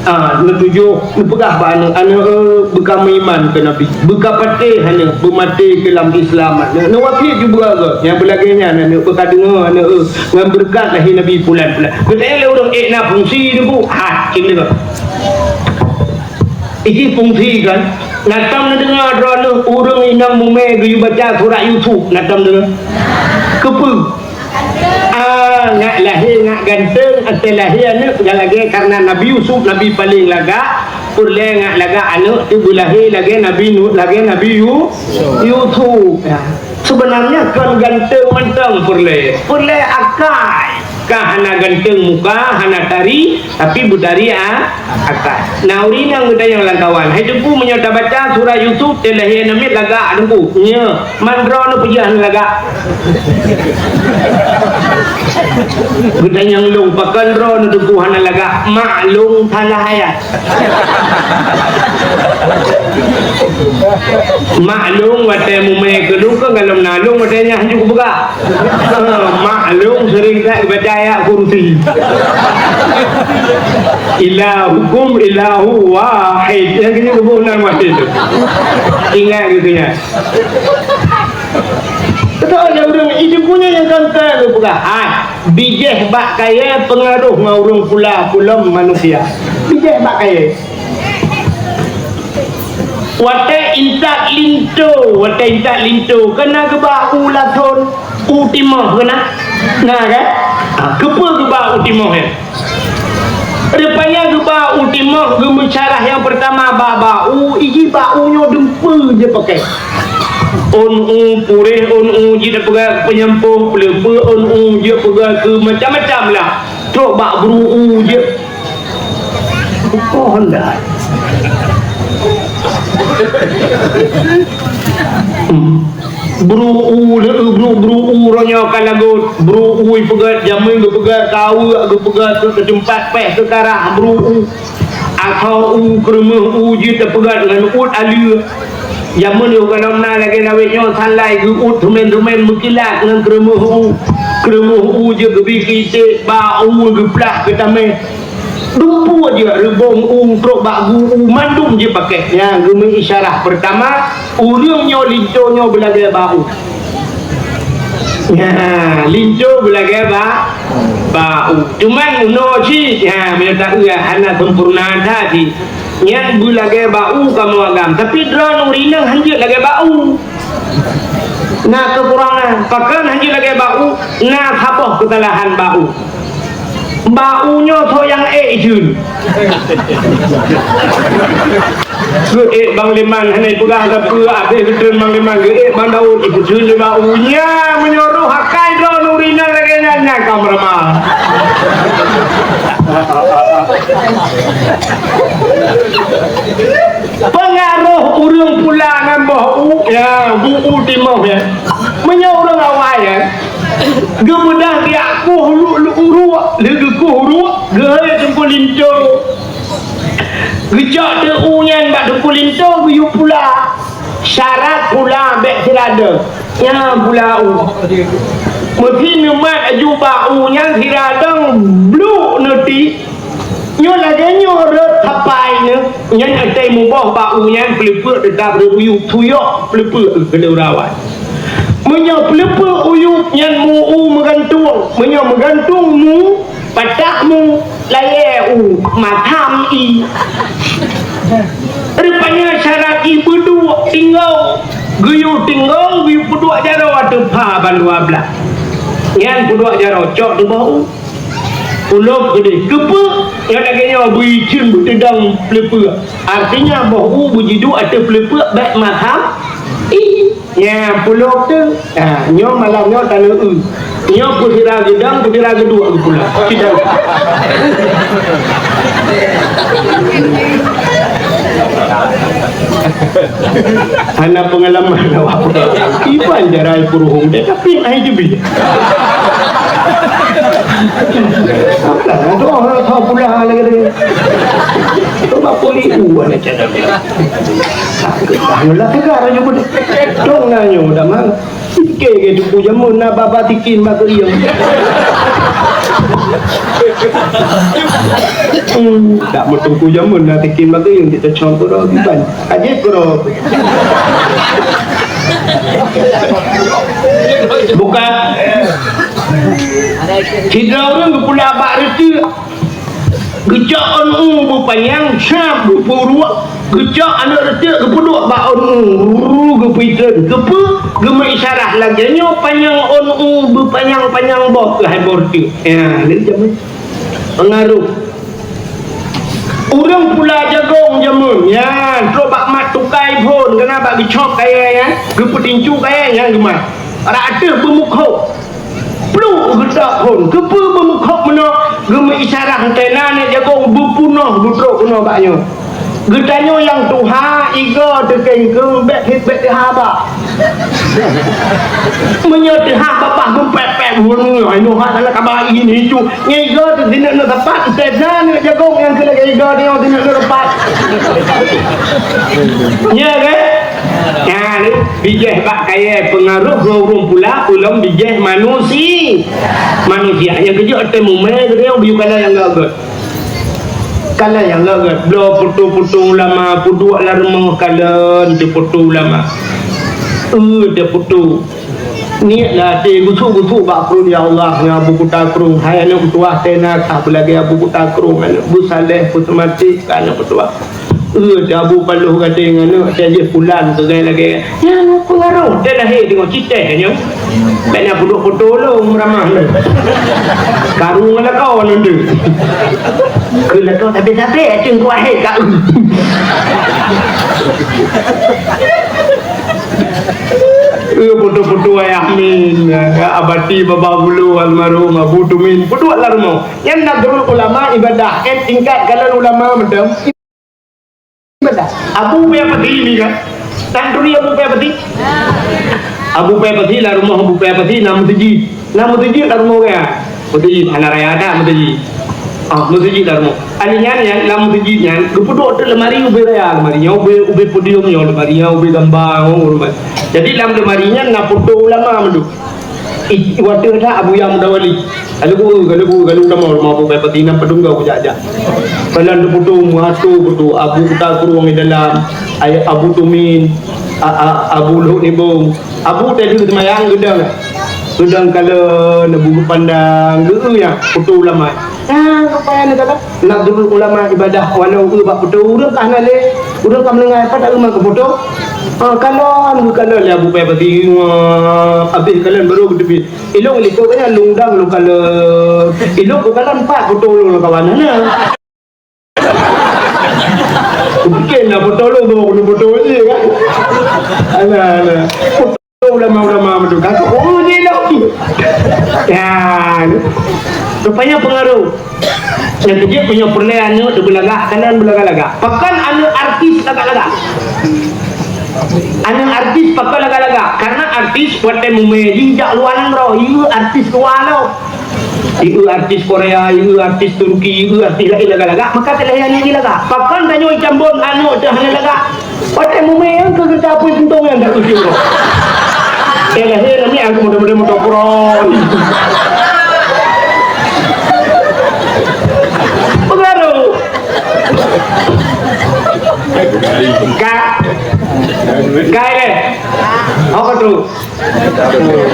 Ah, neutujôh, neupeugah bak aneuëk, "Aneuëk, eh, beuka meuiman keu Nabi. Beuka patéh aneuëk, beumaté keu lam Islam aneuëk." Neuwasiet ju beuagam, nyang beulagée nyan aneuëk, beuka deungoe aneuëk, eh, ngon beureukat lahé Nabi pulan-pulan. Geutanyong lé ureuëng, "Eh, na fungsi Teungku?" Ha, cit deungoe. Iji fungsi kan? Na tom neudeungoe droeneuh ureuëng inong mumé geuyue baca surat Yusuf, na tom deungoe? Keupeue? Ah, ngak lahé, ngak ganteng, ateueh lahé aneuëk, nyang lagée karena Nabi Yusuf, Nabi paleng lagak, peureulée ngak lagak aneuëk, teuh beulahé lagée Nabi Nu-, lagée Nabi Yu-, Yusuf. Ya. Sebenarnya kon ganteng mantong peureulée. Peureulée akai. Ka hana ganteng muka, hana tari, tapi beutari a-, akai. Na ureuëng inong geutanyong lam kawan, "Hai Teungku, meunyoe tabaca surat Yusuf, teuh lahé aneuëk miet lagak Teungku?" "Nyo." "Man droeneuh peue jih hana lagak?" Geutanyong lôn, "Pakon droeneuh Teungku hana lagak?" "Mak lôn salah ayat." Mak lôn watée mumé keu lôn, keu galom na lôn watée nyan hanjeuet kupeugah. Mak lôn sering that baca ayat kursi. "Ilahukum ilahu wahid." Nyang keuneuk geuboh nan wahid tu. Ingat geuh nyan. Beutôi lé ureuëng, i Teungku nyan nyang kanta geupeugah, hai, bijéh bak kayée peungaroh ngon ureuëng pula pulom manusia. Bijéh bak kayée. Watée intat linto, watée intat linto, keunan geuba u lathon, u timoh keunan. Na kan? Ha, keupeue geuba u timoh nyan? Rupanya geuba u timoh geumeusyarah nyang peurtama ba, ba u, iji ba u nyoe dumpeue jipakai. Ôn u puréh, ôn u jeuet peugah peunyampôh, peuleupeue ôn u jeuet peugah keu macam-macam lah. Trok bak bru u jeuet. Oh, ndak. Hmm. Bru u, le, bru, bru u, roh nyoe ka lagot. Bru u peugah, jameun geupeugah, kaweuk geupeugah, keu, keu teumpat péh, keu karah, bru u. Asoe u, keureumeuh u, jeuet teupeugah ngon uet aleue. Jameun yoh gohlom na lagée lawét nyoe, salai geuuet, thumen-thumen meukilat ngon keureumeuh u. Keureumeuh u jeuet geubi keu iték, ba u geuplah keu tameh. Dumpeue jeuet reubong u trok bak gu u mandum jipakék. Nyan geumeuisyarah peurtama, ureuëng nyoe linto nyoe beulagée ba u. Nyan, linto beulagée ba, ba u. Cuman unoe cit, nyan, meunyoe taeu hana sempurna that cit. Nyan beulagée ba u kamoe agam. Tapi droeneuh ureuëng inong hanjeuet lagée ba u. Na keukurangan. Pakon hanjeuet lagée ba u? Na saboh keusalahan ba u. Ba u nyoe soe nyang ék jeuet. Geuék Bang Leman hana peugah sapeue, abéh geutreun Bang Leman geuék Bang Daud, ipeuteun lé ba u. Nyan meunyoe roh akai droeneuh ureuëng inong lagée nyan, nyan ka meureumpok. Peungaroh ureuëng pula ngon boh u, ya, bu u timoh, ya. Meunyoe ureuëng awai, ya, geubeudah geujak kueh lu-, lu-, uruek, lheueh geukueh uruek, geuhôi teungku linto. Geucok teuk u nyan bak teungku linto, geuyue pula. Syarat pula bék siradong. Nyan pula u. Meusi neumat aju bak u nyan siradong, bluk neuti. Nyoe lagée nyoe rot sapai nyoe. Nyan asai muboh bak u nyan, peuleupeuk teutap rot u yup, tuyok peuleupeuk keu deurawai. Meunyoe peuleupeuk u yup nyan mu u meugantung, meunyoe meugantung mu, patah mu, layée u, matham i. Rupanya syarat i beuduek tinggong, geuyue tinggong, geuyue peuduek jaroe ateueh pha ban dua blaih. Nyan peuduek jaroe cok tuboh u. Ulôn keudeh keupeue nyang lagée nyoe beuiceuen beuteudong peuleupeuk. Artinya boh u beujiduek ateueh peuleupeuk bék matham i. Nya pulôk teuh. Ha, nyoe malam nyoe tanoh eu. Nyoe peusira geudong, peusira geuduek geupulak. Tidak. Hana pengalaman awak pula. Iban jarai puruhong deh, tapi ai jeubih. Apalah, doa hana tho pula lagi deh. Coba puli u anak cadang. Sakét dah nyoe lah tegar aja pun. Dong na nyoe dah mang. Oke, ke tuku jameun na baba tikin bak keuieng. Hmm, tak meutuku jameun na tikin bak keuieng, kita cong kuro biban. Aje kuro. Bukan. Sidroe ureueng geupula bak reuteuek. Geucok ôn u beupanyang, sab beupeuruek. Geucok aneuk reuteuek geupeuduek bak ôn u, ruu, geupeutreun. Keupeue? Geumeuisyarah lagée nyoe panyang ôn u beupanyang-panyang boh keuh hai boh reuteuek. Ya, lé jameun. Pengaruh. Ureueng pula jagong jameun, nyan trok bak mat tukai phon, keunan bak geucok kayée nyan, geupeutincu kayée nyan geumat. Rot ateueh beumukhok. Pluek geutak phon. Keupeue beumukhok meunoe? Geumeuisyarah teuh na aneuk jagong beupunoh beutrok keunoe bak nyoe. Geutanyoe nyang tuha, igoe teuh kengkeng, bék hit bék teuha bak. Meunyoe teuha babah beupék-pék, hai noh, hana kaba ini itu. Ngigoe teuh sineuk-neuk sapat, teuh na aneuk jagong nyang keu lagée igoe nyoe sineuk-neuk sapat. Nya kan? Nyan, bijéh bak kayée pengaruh ngon ureueng pula, ulôn bijéh manusi-, manusia. Nyang keujeuet teuh mumé geutanyoe biyeu kala nyang gét-gét. Kala nyang gét-gét, bloe peutu-peutu ulama, peuduek lam rumoh kalon teuh peutu ulama. Eu teuh peutu. Niet lam até gusuk-gusuk bak pruet, "Ya Allah, ngon Abu Kuta Krueng, hai aneuk meutuwah teuh na ka beulagée Abu Kuta Krueng, aneuk beusaléh, beuseumatik, ka aneuk meutuwah." Eu teuh Abu Paloh Gadeng, aneuk teuh jih pulan keugai lagée. Nyan peungaroh, teuh lahé teungoh citéh nyoe. Bék na peuduek peutu lôn ramah lôn. Karu ngon lakoe lôn deuh. Keu lakoe sabé-sabé, teungku ahé ka eu. Eh, peutu-peutu Ayah Min, Abati Baba Bulu almarhum Abu Tumin, peuduek lam rumoh. Nyan Nadrul Ulama Ibadah, eh, tingkat kalon ulama mantong. Ibadah. Abu Paya Pati ni kan? Tan turi Abu Paya Pati? Abu Paya Pati, lam rumoh Abu Paya Pati na meuseujid. Lam meuseujid lam rumoh ureueng. Meuseujid hana raya that meuseujid. Ah, meuseujid lam rumoh. Aneuk nyan, nyan lam meuseujid nyan, geupeuduek teuk lemari ubé raya, lemari nyan ubé, ubé podium nyoe, lemari nyan ubé gamba, oh, lemari. Jadi lam lemari nyan na foto ulama mandum. Ih, watèe that Abuya Mudawali. Ka lheueh, ka lheueh, ka lheueh tamong rumoh Abu Paya Pati, na padum gob jak-jak. Kalon teufoto, meuasoe foto Abu Kuta Krueng di dalam, Abu Tumin, a, a, Abu Luhut Nibong. Abu tadi seumayang geudong. Geudong kalon, Abu geupandang, geu-eu nyan, foto ulama. Nah, rupanya ni kata, Nadrul Ulama Ibadah, walau geu bak foto ureueng ka hana lé, ureueng ka meuninggai, pat ureueng ka foto. Ah, kalon, geukalon lé Abu Paya Pati, wah, abéh kalon baru geuteubiet. Ilong likot nyan lôn dang lôn kalon. Ilong ku kalon pat foto lôn kawan hana. Mungkin lah foto lôn, bawa kena foto je kan. Alah, alah. Foto ulama-ulama betul kan. Oh, je lah. Kan. Rupanya pengaruh. Nyang keujeuet meunyoe peureulèe aneuk teuh beulagak, kalon beulagak-lagak. Pakon aneuk artis lagak-lagak? Aneuk artis pakon lagak-lagak? Karena artis watèe mumè jih jak luwa nanggroe, yue artis luwa lom. Yue artis Korea, yue artis Turki, yue artis laén lagak-lagak, maka teuh lahé aneuk jih lagak. Pakon tanyoe Cambon aneuk teuh hana lagak? Watèe mumè nyang keu geuta pui sentong nyang dak ujoe. Eh, lahé namiet aku muda-muda motor pro. Pengaruh.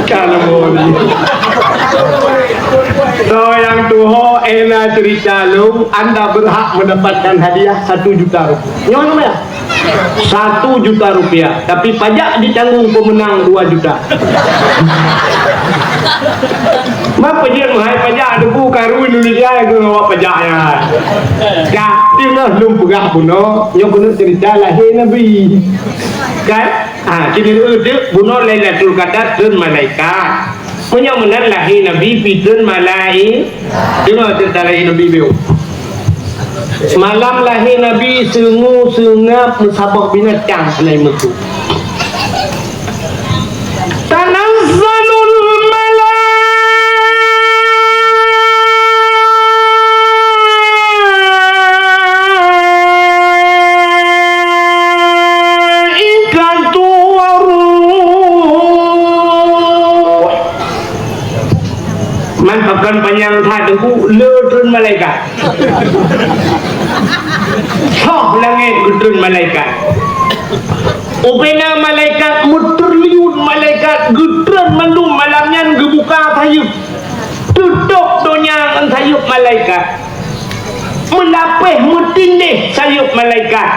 Ka leumo ni. Soe nyang tuho, éh na cerita lôn, anda berhak mendapatkan hadiah satu juta rupiah. Nyoe nama ya? Satu juta rupiah. Tapi pajak ditanggung pemenang dua juta. Mapa jeuet meuhai pajak Teungku, karu Indonesia nyang keu awak pajak nyan. Ka teungoh lôn peugah bunoe, nyoe keuneuk cerita lahé Nabi. Kan? Ha, keuneuk bunoe Lailatul Qadar treun malaikat. Meunyoe meunan lahé Nabi pih treun malai-, deungoe ceurita lahé Nabi biôh. Malam lahé Nabi seungue seungab meusaboh binatang hana meuteumé. Tanazzalul malaikatu waruh. Man pakon panyang that Teungku, le treun malaikat. Soh langét geutreun malaikat. Ubena malaikat meutriliun malaikat geutreun mandum malam nyan geubuka sayeuep. Tutôp donya ngon sayeuep malaikat. Meulapéh meutindéh sayeuep malaikat.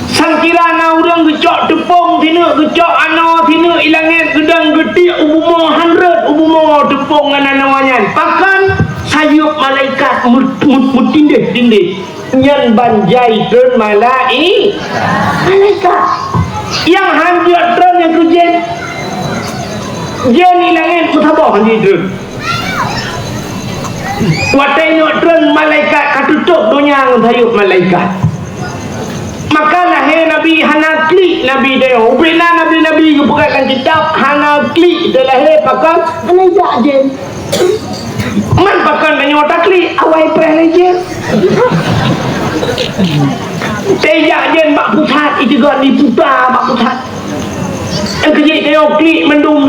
Sangkira na ureuëng geucok teupông sineuk, geucok anoe sineuk, i langét geudong geutiek u bumoe, han rhot u bumoe teupông ngon anoe nyan. Pakon? Sayeuep malaikat meu-, meu-, meutindéh-tindéh. Nyan ban jai treun malai-, malaikat. Nyang han jeuet treun nyang keu jén. Jén i langét meusaboh han jeuet treun. Watée nyoe treun malaikat ka tutôp donya ngon sayeuep malaikat. Maka lahé Nabi hana klik Nabi tanyoe. Ubena nabi-nabi geupeugah lam kitab hana klik teulahé pakon hana jak jén. Man pakon tanyoe taklik awai preh lé jén. Teuh jak jén bak pusat, iteugot diputa bak pusat. Nyang keujiek tanyoe klik mandum.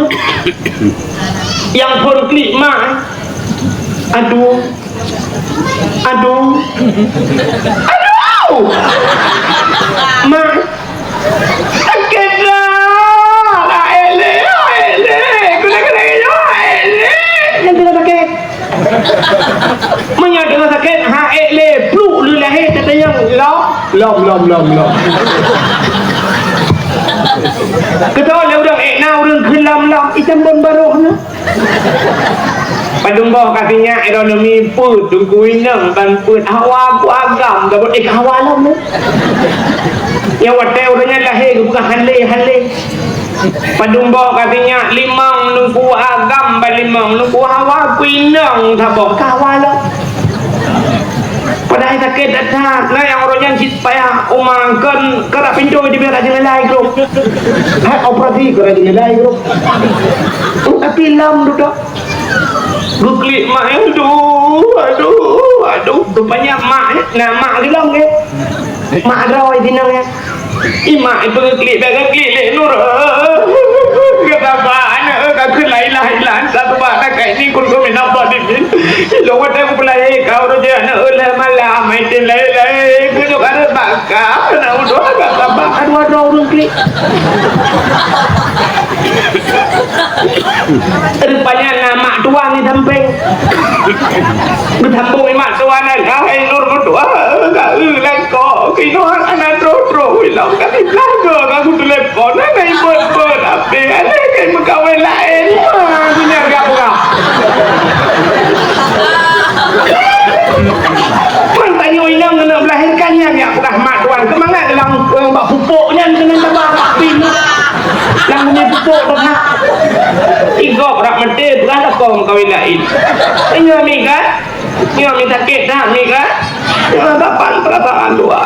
Nyang phon klik mak. Aduh. Aduh. Aduh. Mak. Sakét dah. Aék lé, aék lé. Guna-guna nyoe, aék lé. Nyang keuneuk sakét. Meunyoe teungoh sakét, ha ék lé, pluk lé lahé, tatanyong, lom, lom, lom, lom, lom. Keudroe lé ureuëng ék na ureuëng kheun lom, lom, itam bon baroh na. Padum boh ka sinyak ironomi peuet, Teungku inong ban peuet hawa ku agam, gabot ék hawa lom na. Nyang watée ureuëng nyan lahé geupeugah han lé, han lé. Padum boh ka sinyak limong Teungku agam ban limong Teungku hawa ku inong saboh ka hawa lom. Padahai sakét that-that, na nyang uroe nyan cit payah uma kon, kon rab pintoe dibiet rajin nilai grup. Hai operasi kon rajin nilai grup. Tapi lom dudoe. Geuklik mak, aduh, aduh, aduh. Rupanya mak, na mak geulong ke? Mak droe di nang ya. Imak itu ngeklik, dah ngeklik lé Nur. Geutaba aneuk ka keu la ilaha illa anta subhanaka inni kuntu minadh dhalimin. Ilong watée ku peulahé ka uroe jih aneuk lhée malam, item lahé-lahé keuneuk aneuk baka, aneuk udua baka, baka dua droe ureuëng klik. Rupanya na mak tuan di sampéng. Geusambông imak tuan nyan, "Hai Nur meutuah, ka eu langkok, kinoe hana troh-troh ilong ka siblah goe ka kutelepon, hana ibot-bot, apé aneuk kai meukawen laén." Ha, dunia gak peugah. Man tanyoe inong keuneuk meulahérkan nyan jak peugah mak tuan, keumangat lam, eh, bak pupuk nyan keuneuk taba bak pin. Lam bumi pupuk teuka. Igop rak maté peugah lakoe meukawen laén. Ingat mi kan? Nyoe mi sakét that mi kan? Nyoe saban peurasaan luwa.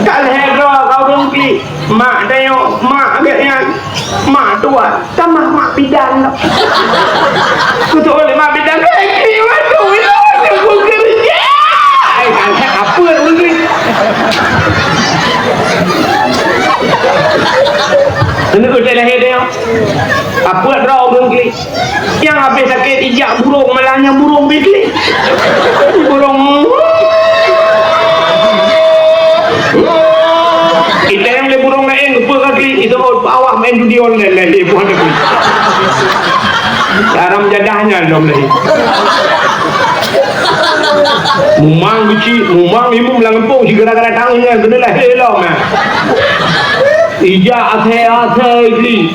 Ka lhée droe ka ureuëng klik, mak tanyoe, mak gét nyan, mak tuan, tamah mak bidan lom. Kutoh lé mak bidan, "Hei, klik waduh, waduh, waduh, bekerja." Ai, kan, apa ureuëng klik? Keuneuk udeh lahé tanyoe. Apeuet droe ureuëng klik. Nyang habéh sakét ijak burông, malah nyang burông bit klik. Burông. Itu awak main judi online lagi, bukan lagi. Haram jadah nyan lom lagi. Mumang kecil, mumang imum lam gampông, si gara-gara tangan nyan, kena lahé lom, eh. Ijak asai-asai klik.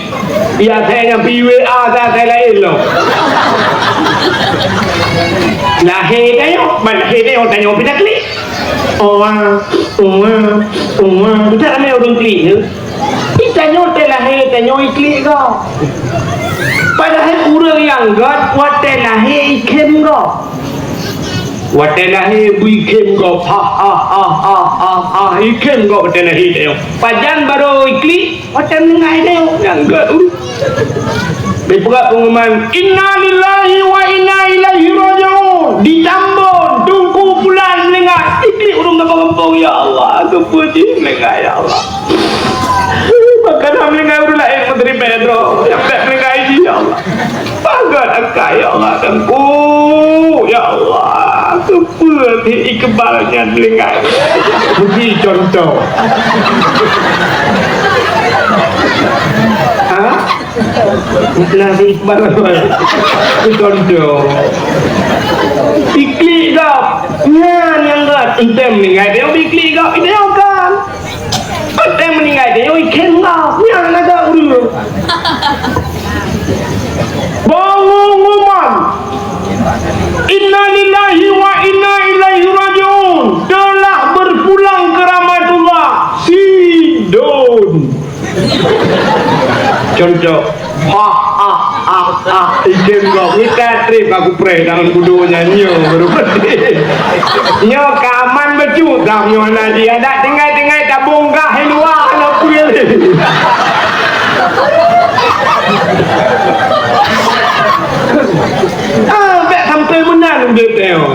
Di asai nyan pi W A asai-asai lain lom. Lahé tanyoe, ban lahé tanyoe, tanyoe pih taklik. Oa, oa, oa. Beutôi ramé ureueng klik tu. Di tanyoe teuh lahé, tanyoe iklik gob. Padahai ureueng nyang göt watèe lahé ikhém gob. Watèe lahé beu ikhém gob. Ha, ha, ha, ikhém gob watèe lahé tanyoe. Pajan barô iklik, watèe meuninggai tanyoe nyang göt. Dipeugah pengumuman, "Inna lillahi wa inna ilaihi raji'un." Di Tambon, Teungku Pulan meuninggai. Iklik ureueng gampông-gampông, "Ya Allah, keupeue jih meuninggai, ya Allah?" Bahkan meuninggai ureueng laén meuteuribèe droe, nyang bèk meuninggai jih, ya Allah. Pagat akai, ya Allah, Teungku, ya Allah, keupeue jih Iqbal nyan meuninggai? Beugi contoh. Ha? Nah, si Iqbal itu contoh. Iklik gob. Nyan nyang göt. Entah meuninggai dia iklik gob, itu kan. Entah meuninggai dia ikhém gob. Nyan ada ureueng. Pengumuman. Inna lillahi wa inna ilaihi raji'un. Telah berpulang ke rahmatullah. Si Don. Contoh. Ha, ha, ha, ha. Ikhém gob. Mita trép aku preh dalam kudo nyan nyoe baru berhenti. Nyoe ka aman becut dah nyoe na dia. Dak tinggai-tinggai tabong gah di luar hana peue lé. Ah, bèk sampai meunan udép tanyoe.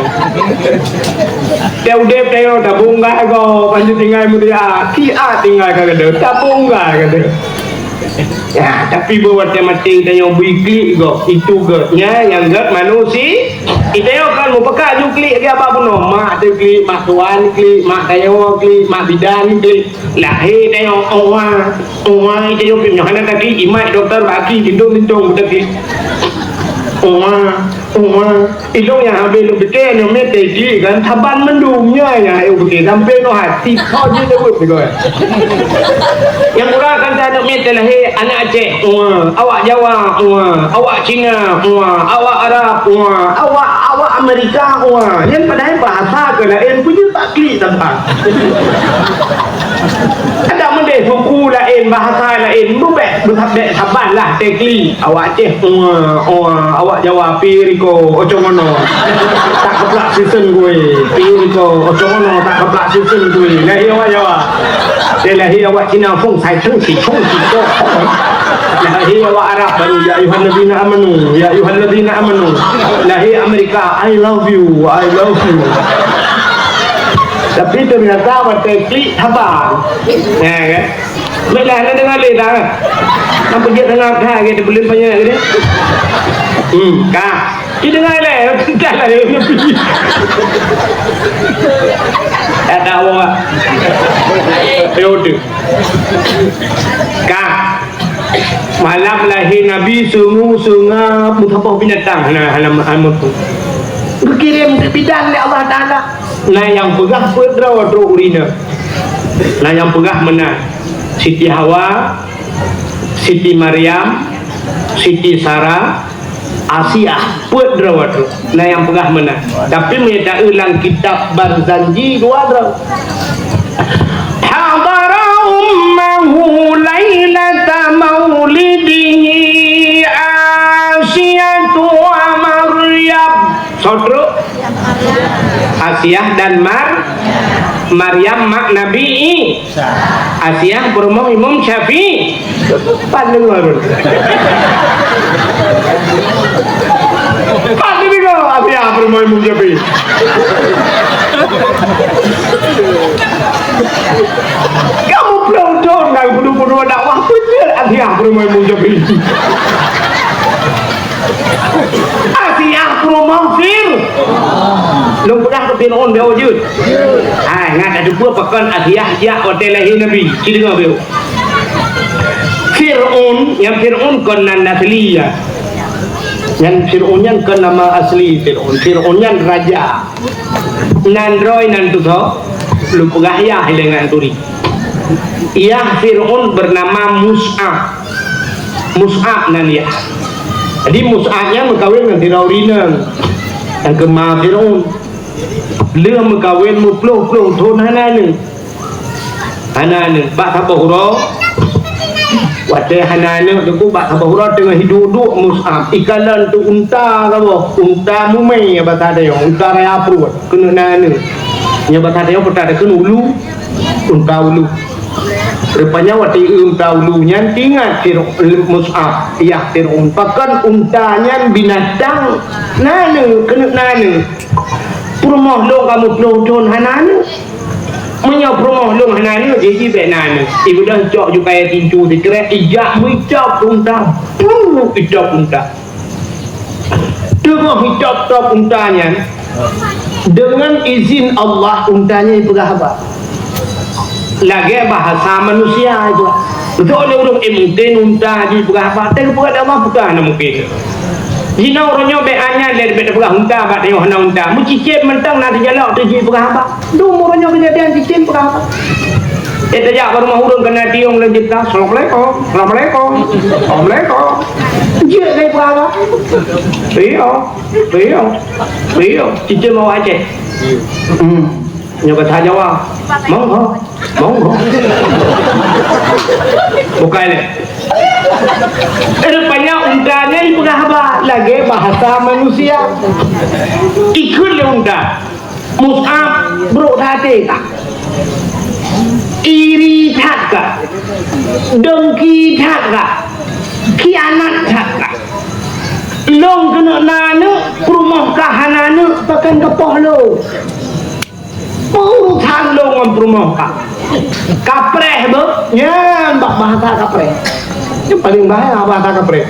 Teu udép tanyoe tabong gah gob, ban tinggai mulia. Ki a tinggai ka geude, tabong gah geude. Ya, tapi beu watèe maté tanyoe beu iklik gob, itu gob. Nya, nyang göt manusia. Tanyoe kan meupeugah ju klik lagèe abah bunoe. Mak teu klik, mak tuan klik, mak tanyoe klik, mak bidan klik. Lahé tanyoe, oa, oa, tanyoe pih nyoe hana taklik, imat doktor bak aki, tintong-tintong beutaklik. Oa, oa. Ilong nyang habéh lôn pike nyoe mé teuji kan saban mandum nyan nyang ayo pike sampai noh hati kau je lewat pike. Nyang kurang kan aneuk mé teulahé aneuk Aceh, wah, awak Jawa, wah, awak Cina, wah, awak Arab, wah, awak awak Amerika, wah. Nyan padahai bahasa keu laén peue jeuet bak klik saban. Adak meudeh suku laén, bahasa laén, bubek, beutabek saban lah tekli. Awak Aceh, ua, ua, awak Jawa, pi riko, ocong ono. Tak keplak sisen gue, pi riko, ocong ono, tak keplak sisen gue. Lahé awak Jawa. Dia lahé awak Cina, fong sai cheng si chong si chong. Lahé awak Arab baru, ya ayuhalladzina amanu, ya ayuhalladzina amanu. Lahé Amerika, I love you, I love you. Tapi ternyata watèe klik saban. Ya kan? Baiklah, anda dengar lé dah. Nampak dia dengar dah, dia boleh banyak dia. Hmm, ka. Dia dengar lé, dah lah dia. Tak tahu ah. Periode. Ka. Malam lahé Nabi, sungu, sunga, meusaboh binatang. Nah, hana, hana, hana. Geukirém keu bidan lé Allah Taala. Na nyang peugah peuet droe trok ureueng inong. Na nyang peugah meunan, Siti Hawa, Siti Maryam, Siti Sarah, Asiah, peuet droe trok. Na nyang peugah meunan. Tapi meunyo taeu lam kitab Barzanji dua droe. Hadara ummahu lailata maulidihi Asiyatu wa Maryam. Soe trok? Asiah dan Mar-, Maryam mak Nabi I-, Asiah peurumoh Imam Syafi'i. Pan deungoe. Pan deungoe Asiah peurumoh Imam Syafi'i. Kamu pelotong dan bunuh-bunuh dakwah betul Asiah peurumoh Imam Syafi'i. Asiah peurumoh Fir-, lôn peugah keu Fir'aun beu jeuet. Hai, ngat atupeue pakon Asiah jak watèe lahé Nabi. Ci deungoe beu. Nyang Fir'aun kon nan asli ya. Nyang Fir'aun nyan kon nama asli Fir'aun. Fir'aun nyan raja. Nan droe nan tutoe, lôn peugah yah ilée ngon turi. Yah Fir'aun bernama Mus'ab. Mus'ab nan yah. Jadi Mus'ab nyan meukawen ngon sidroe ureueng inong nyang keu ma Fir'aun. Lheueh meukawen meuploh-ploh thon hana aneuk. Hana aneuk. Bak saboh uroe, watée hana aneuk teungku, bak saboh uroe teungoh hiduek-duek Mus'ab. Ikalon teuh unta saboh, unta mumé nyang basa tanyoe, unta raya pruet, keuneuk na aneuk. Nyang basa tanyoe peue takheun ulu, unta ulu. Rupanya watée unta ulu nyan teuingat Fir-, Mus'ab, yah Fir'aun. Pakon unta nyan binatang na aneuk, keuneuk na aneuk. Peurumoh lôn ka meuploh thon hana aneuk. Meunyoe peurumoh lôn hana aneuk, jih-jih bék na aneuk. Ibeudôh cok ju kayée tintu sikrek, ijak meucok unta. Puu, itôb unta. Teungoh itôb-tôb unta nyan, deungon izin Allah, unta nyan ipeugah haba. Lagée bahasa manusia itu. Beutôi lé ureueng, eh, mungken unta jipeugah haba, tapi peugah Allah peugah hana mungken. Jinoe uroe nyoe bék nyan lé bék tapeugah unta bak tanyoe hana unta. Meucicém mantong na teujalok teuh jipeugah haba. Dum uroe nyoe keujadian cicém peugah haba. Eh, tajak bak rumoh ureueng keuneuk tiong lôn jeuet, "Assalamualaikum, assalamualaikum, assalamualaikum." Jeuet lé peugah haba. Iya, iya, iya. Cicém awak Aceh. Hmm. Nyoe bahasa Jawa. Monggo, monggo. Bukai lé. Rupanya unta nyan ipeugah haba lagée bahasa manusia. Ikheun lé unta, "Mus'ab, brok that até kah? Iri that kah? Dengki that kah? Khianat that kah? Lôn keuneuk na aneuk, peurumoh kah hana aneuk, pakon kapoh lôn?" Peurusan lôn ngon peurumoh kah. Kapreh beuh, nyan bak bahasa kapreh. Nyan paléng bahaya bahasa kapreh.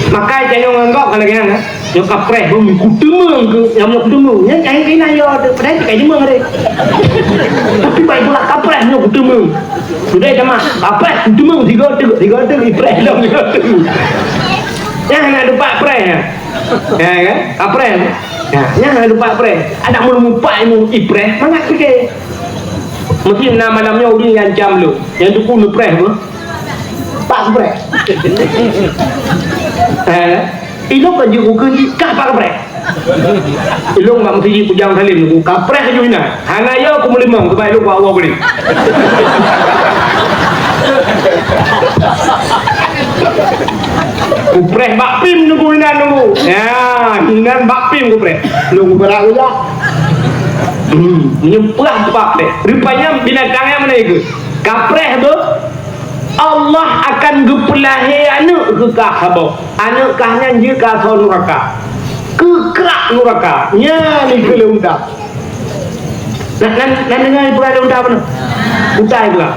Maka tanyoe ngon gob ka lagée nyan, eh. Nyoe kapreh beuh, kuteumeung keu, nyang nyoe kuteumeung. Nyan kain keunan yo, padahai ka jeumeung deh. Tapi baik pula kapreh nyoe kuteumeung. Sudah sama, kapreh kuteumeung tiga tu, tiga tu ipreh lom tiga tu. Nyan hana dupat preh nyan. Ya kan? Kapreh. Ya, nyan hana dupat preh. Ada mun mupak ilmu ipreh, mangat pike. Mungkin na malam nyoe ureueng nyang ancam lôn. Nyang teungku neupreh beuh. Pak preh. Eh, ilong ka jeuet ukeue jih, kah pak preh. Ilong bak meuseujid Bujang Salim, ku kapreh ju inan. Hana yo ku meulimong, sebab ilong ku awak boleh. Kupreh bak pim nunggu inan nunggu. Ya, inan bak pim kupreh. Nunggu berak ulah. Hmm, menyempah bak deh. Rupanya binatang yang mana itu? Kapreh tu, Allah akan geupeulahé aneuk keu kah saboh. Aneuk kah nyan jeuet keu asoe nuraka. Keu krak nuraka. Nyan ikeu lé unta. Nan, nan, nan deungoe ipeugah lé unta apa nyoe? Unta ipeugah.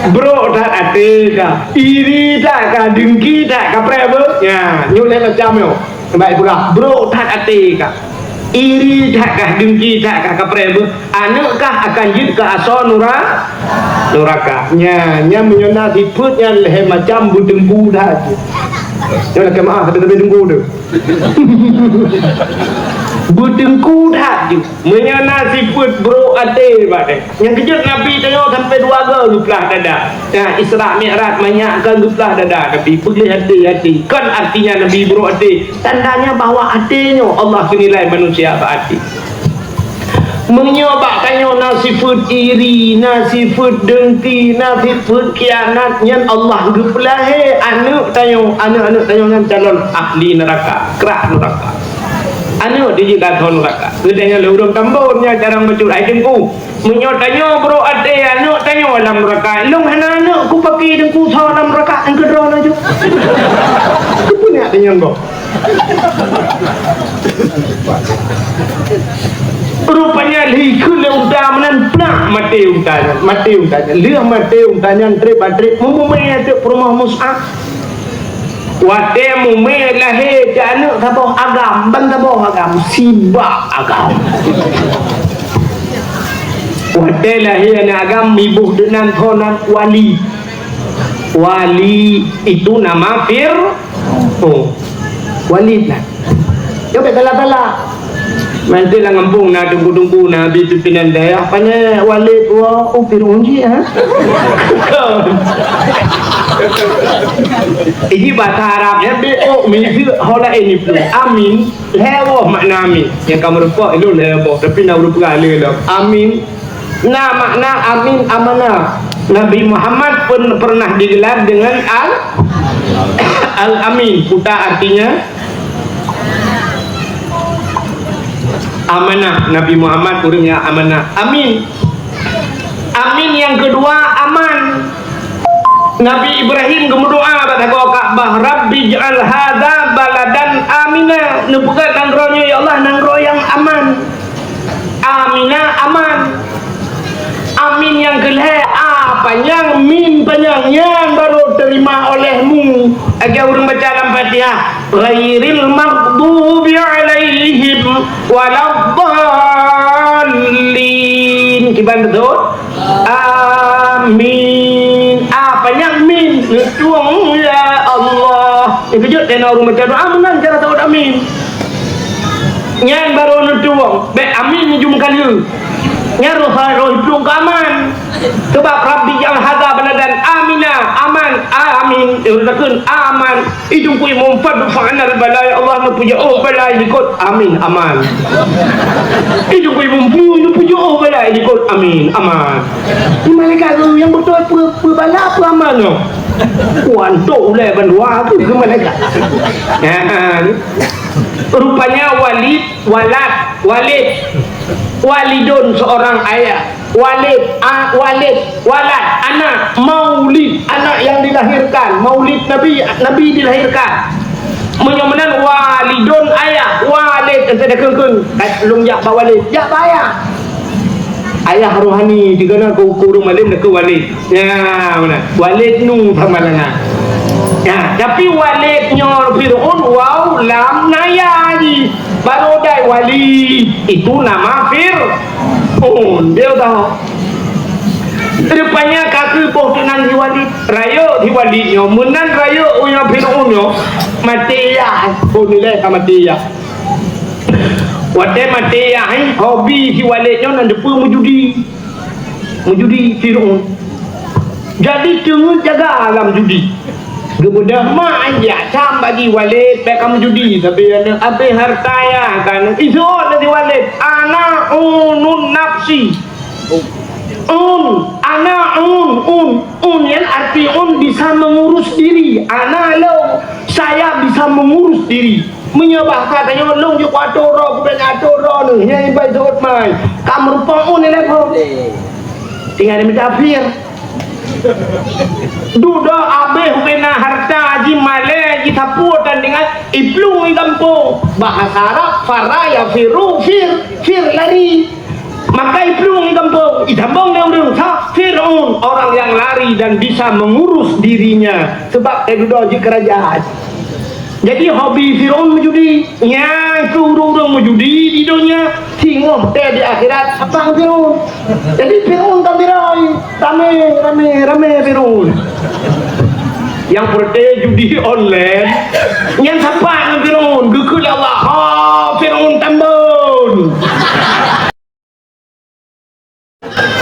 Brok that até kah, iri that kah, dengki that kah, kapreh beuh? Nya, nyoe lhée macam nyoe. Baik peugah, brok that até kah. Iri that kah, dengki that kah, kapreh beuh? Aneuk kah akan jeuet keu asoe nura-, nuraka. Nya, nya meunyoe na sifeuet nyan lhée macam beuteungku that. Nyoe lakée meuáh, sabe-sabe teungku tu. Beuteungku that jih. Meunyoe na sifeuet brok até bak deh. Nyang keujeuet Nabi tanyoe sampoe dua goe geuplah dada. Nah, Isra Mi'raj manyak kan geuplah dada Nabi. Peugléh até-até. Kon artinya Nabi brok até. Tandanya bahwa até nyoe Allah geunilai manusia bak até. Meunyoe bak tanyoe na sifeuet iri, na sifeuet dengki, na sifeuet khianat, nyan Allah geupeulahé aneuk tanyoe, aneuk-aneuk tanyoe nyan calon ahli neuraka, krak neuraka. Aneuk dijeuet keu asoe neuraka. Geutanyoe lé ureueng tambon nyan jarang bacut hai teungku. Meunyoe tanyoe brok até aneuk tanyoe lam neuraka, ilong hana aneuk kupaki teungku soe lam neuraka, nyang keudroe laju. Keupeue nyak tanyoe gob? Rupanya lheueh ikheun lé unta meunan, plak, maté unta nyan, maté unta nyan. Lheueh maté unta nyan, treb-treb meumumé ateueh peurumoh Mus'ab. Watée mumé lahé, aneuk saboh agam, ban saboh agam, sibak agam. Watée lahé aneuëk agam, iboh deungon nan tho nan Wali. Wali itu nama Fir-, oh, Walid nah. Nyoe bék salah-salah. Manté lam gampông na teungku-teungku, na bi pimpinan dayah, pane Walid, wah, oh, Fir'aun jih, ha? Ini bahasa Arab, ya, bék, oh, miseue, ho laén ipeuleueh. Amin, lhée boh makna amin. Nyang ka meurumpok, ilôn lhée boh, tapi na ureuëng peugah lé lom. Amin. Na makna amin amanah. Nabi Muhammad pun pernah digelar dengan Al-, Al-Amin. Puta artinya amanah. Nabi Muhammad ureuëng nyang amanah. Amin. Amin nyang keudua aman. Nabi Ibrahim geumeudoa bak sagoe Ka'bah, "Rabbi ij'al hadza baladan amina." Neupeugah nanggroe nyoe, "Ya Allah, nanggroe nyang aman." Amina aman. Amin nyang keulhée, a panyang, mim panyang, nyan baru terima olehmu. Lagée ureuëng baca lam Fatihah, "Ghairil maghdubi alaihim waladdallin." Kiban beutôi? Amin. A panyang, mim, neutueng, ya Allah. Nyang keujeuet teuh na ureuëng baca doa meunan cara saboh amin. Nyan baru neutueng, bék amin jum kali. Nyan roh, roh plueng keu aman. Sebab Rabbi ij'al hadza baladan amina, aman, amin. Eh, ureuëng takheun aman. Idong kui mumpat fa'nal bala, ya Allah, neupujoe bala likot, amin, aman. Idong kui mumpu, neupujoe bala likot, amin, aman. Di malaikat tu nyang beutôi peue, peue bala, peue aman nyoe. Wah, antok ulée bandua tu keu malaikat. Ya, kan? Rupanya Walid, Walad, Walid. Walidun seorang ayah. Walid, a, walid, walad, anak, maulid, anak yang dilahirkan, maulid Nabi, Nabi dilahirkan. Meunyoe meunan walidun ayah, walid, ente dah keun-keun, lôn jak bak walid, jak bak ayah. Ayah rohani, di kana keu, keu ureuëng malem dah keu walid. Ya, meunan. Walid nu pamalangan. Ya, tapi walid nyoe Fir'aun, waw lam naya jih. Baru dai walid, itu nama Fir'aun. Dia tahu. Rupanya kaki boh tu nan di walid. Rayeuk di walid nyoe, meunan rayeuk uya Fir'aun nyoe. Mati ya, oh nilai ka mati ya. Watée mati ya, eh, hobi di walid nyoe nan depe meujudi. Meujudi Fir'aun. Jadi teungeut jaga lam judi. Geubeudôh mak anjak cam bagi walid, bék kamoe judi, tapi aneuk abéh harta ya kan. Iseuôt lé si walid, "Ana unun nafsi." Un, ana un, un, un nyan arti un bisa mengurus diri. Ana lôn, saya bisa mengurus diri. Meunyoe bahasa tanyoe lôn jeuet keu atô droe, kubék atô droe neuh, nyan ibai seuôt mai. Ka meurumpok un ilée phon. Tinggai di meuda pir. Dudoe abéh ubena harta jimalée jisapeue dan dengan iplueng i gampông. Bahasa Arab, fara yafiru, fir, fir lari. Maka iplueng i gampông, itambong lé ureuëng sa Fir'aun, orang yang lari dan bisa mengurus dirinya. Sebab eh dudoe jeuet keu raja. Jadi hobi Fir'aun meujudi. Nyan keuh ureuëng-ureuëng meujudi di donya, singoh tée di akhirat sapat ngon Fir'aun. Jadi Fir'aun ka miroi, ramé, ramé, ramé Fir'aun. Nyang peureuté judi online, nyan sapat ngon Fir'aun, geukheun lé Allah, "Ha, Fir'aun tambon."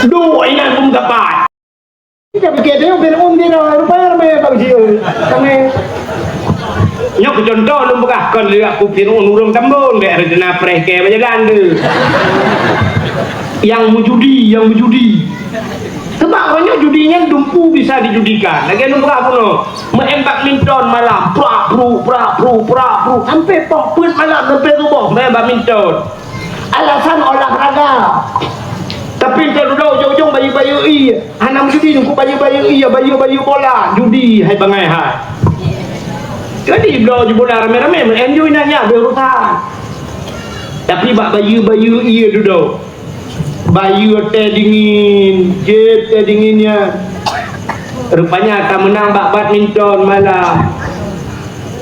Duek inan beumeutapat. Kita pikir dia Fir'aun dia dah, rupanya ramai bak dia. Ramai. Nyoe keu contoh lôn peugah, kon lé aku Fir'aun ureuëng tambon, bék rencana preh kée bak jalan tu. Yang meujudi, yang meujudi. Sebab awaknyoe judi nyan dumpu bisa dijudikan. Lagée lôn peugah bunoe, meu'en badminton malam, prak, pru, prak, pru, prak, pru, sampai poh peuet malam, sampai suboh, meu'en badminton. Alasan olahraga. Tapi teududoe ujong-ujong bayeue-bayeue ie. Hana meujudi nungku bayeue-bayeue ie, bayeue-bayeue bola. Judi hai bangai hai. Jadi bloe ju bola ramé-ramé, meu'en ju inan nyan beurusan. Tapi bak bayeue-bayeue ie dudoe. Bayeue teh dingin, jeuet teh dingin nyan. Rupanya ka meunang bak badminton malam.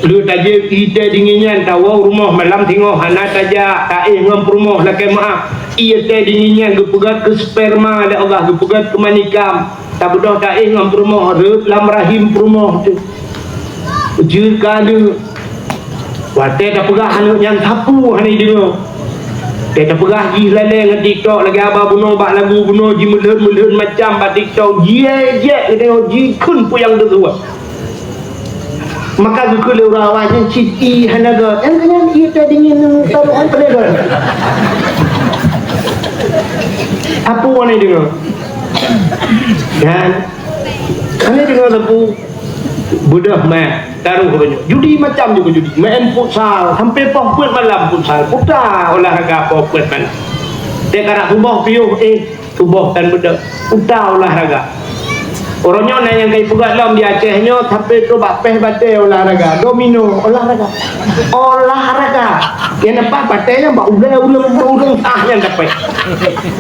Le tajép ié teh dingin nyan tawoe rumoh malam singoh hana tajak, taéh ngon peurumoh lakée meuáh. Ié teh dingin nyan geupeugét keu sperma lé Allah, geupeugét keu manikam. Tabeudôh taéh ngon peurumoh, rhot lam rahim peurumoh teuh. Jeuet keu aneuk. Watée tapeugah aneuk nyan sapeue hana jideungoe. Watée tapeugah jih lalée ngon TikTok lagée haba bunoe bak lagu bunoe jimeulhon-meulhon macam bak TikTok, jiék-jiék geutanyoe jikheun peue nyang teusuet. Maka geukheun lé ureuëng awai nyan cit ié hana gét. Nyang keunan ié teh dingin taroh han peureulée gét. Sapeue hana jideungoe. Dan hana jideungoe sapeue. Beudôh mat, taroh uroe nyoe. Judi macam juga judi. Main futsal sampai poh peuet malam futsal. Puta olahraga poh peuet malam. Dek karak tuboh piôh, eh, tuboh tan beudôh. Puta olahraga. Uroe nyoe na nyang kai peugah lom di Aceh nyoe sampai tu bak péh batée olahraga. Domino olahraga. Olahraga. Nyang nampak batée nyan bak ulée ureuëng-ureuëng ah nyan dapet.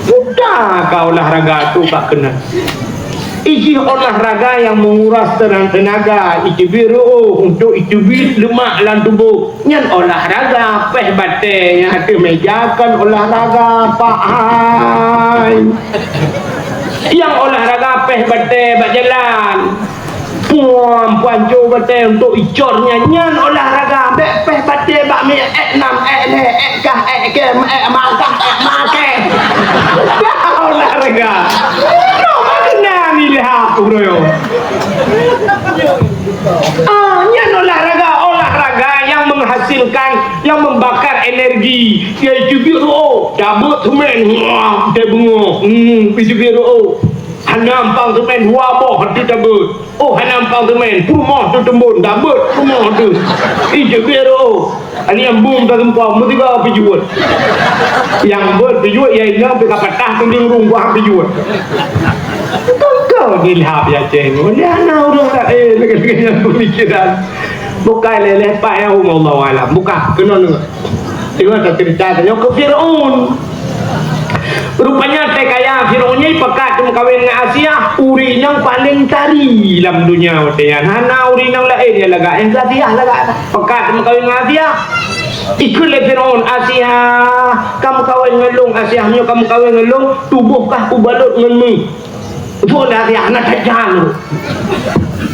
Puta ka olahraga tu bak keunan. Ijih olahraga nyang menguras tenaga, iteubiet reuôh untuk iteubiet leumak lam tuboh. Nyan olahraga, péh batée nyang ateueh méja kon olahraga, Pak hai. Nyang olahraga péh batée bak jalan. Puam, puanco batée untuk icor nyan, nyan olahraga. Bék péh batée bak mi ék nam, ék lhée, ék kah, ék kem, ék makah, ék makée. Dah olahraga. Noh makna nilai aku royo. Ah, nyan olahraga, olahraga yang menghasilkan, yang membakar energi. Dia itu biru, oh, tabut semen, wah, dia bengong. Hmm, itu biru, oh. Hana ampang semen dua boh tu tabut. Oh, hana ampang semen, peurumoh tu teumbon, tabut peurumoh tu. Ih, jeuet oh. Ani nyang bum ta seumpom, meusigoe pijuet. Nyang beuet pijuet, ya inong pih ka patah teulieng rung buah pijuet. Tungkau dilhab ya ceng. Dia hana ureuëng laén lagée-lagée nyang pemikiran. Bukan leleh pak ya, Allah alam. Bukan, kena dengar. Tengok tak cerita tanya ke Firaun. Rupanya teuh kaya Firaun nyan pakat meukawen ngon Asiah, ureuëng nyang paléng tari lam donya watée nyan. Hana ureuëng nyang laén nyang lagak, nyang Asiah lagak. Pakat meukawen ngon Asiah. Ikheun lé Firaun, "Asiah, ka meukawen ngon lôn, Asiah, meunyoe ka meukawen ngon lôn, tuboh kah kubalot ngon mi." Beutôi dah Asiah hana tajam.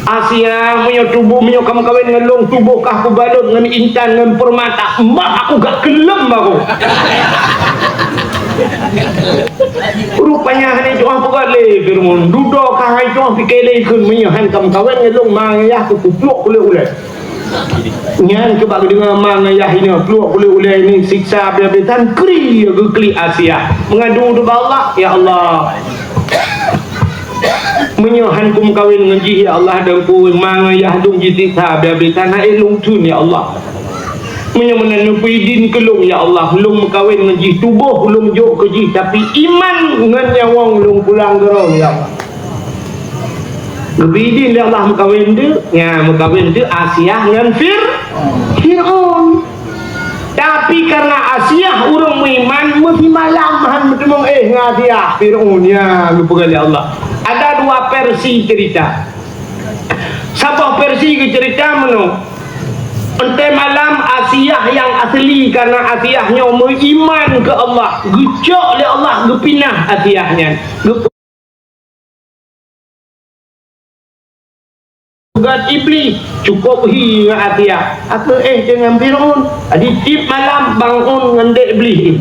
Asiah, meunyoe tuboh, meunyoe ka meukawen ngon lôn, tuboh kah kubalot ngon intan, ngon peurmata, mak aku gak keuleuem bagoe. Rupanya hana jiôh peugah lé Firaun, dudoe ka hai jiôh pike lé kheun, meunyoe han ka meukawen ngon lôn, ma ngon yah kupeupluek kulét ulée. Nyan keuh bak geudeungoe ma ngon yah inong pluek kulét ulée nyan siksa habéh-habéh tan kri geuklik Asiah. Meungadu ubak Allah, "Ya Allah, meunyoe han kumeukawen ngon jih, ya Allah, dan ku ma ngon yah dong jisiksa habéh-habéh tan, hai lôn thon, ya Allah. Meunyoe meunan neupeuidin keu lôn, ya Allah, lôn meukawen ngon jih, tuboh lôn jok keu jih, tapi iman ngon nyawöng lôn pulang keu droe, ya Allah." Geubri idin lé Allah meukawen teuk, nya meukawen teuk Asiah ngon Fir-, Firaun. Tapi karena Asiah ureuëng meuiman, meusimalam han meuteumong éh ngon Asiah, Firaun, nya geupeugah lé Allah. Ada dua versi cerita. Saboh versi geucerita meunoe. Entée malam Asiah nyang asli, karena Asiah nyoe meuiman keu Allah, geucok lé Allah geupinah Asiah nyan. Geu- Peugah Iblih, "Cukôp hi ngon Asiah, aku éh deungon Firaun." Jadi tiep malam bangun ngon dek Iblih.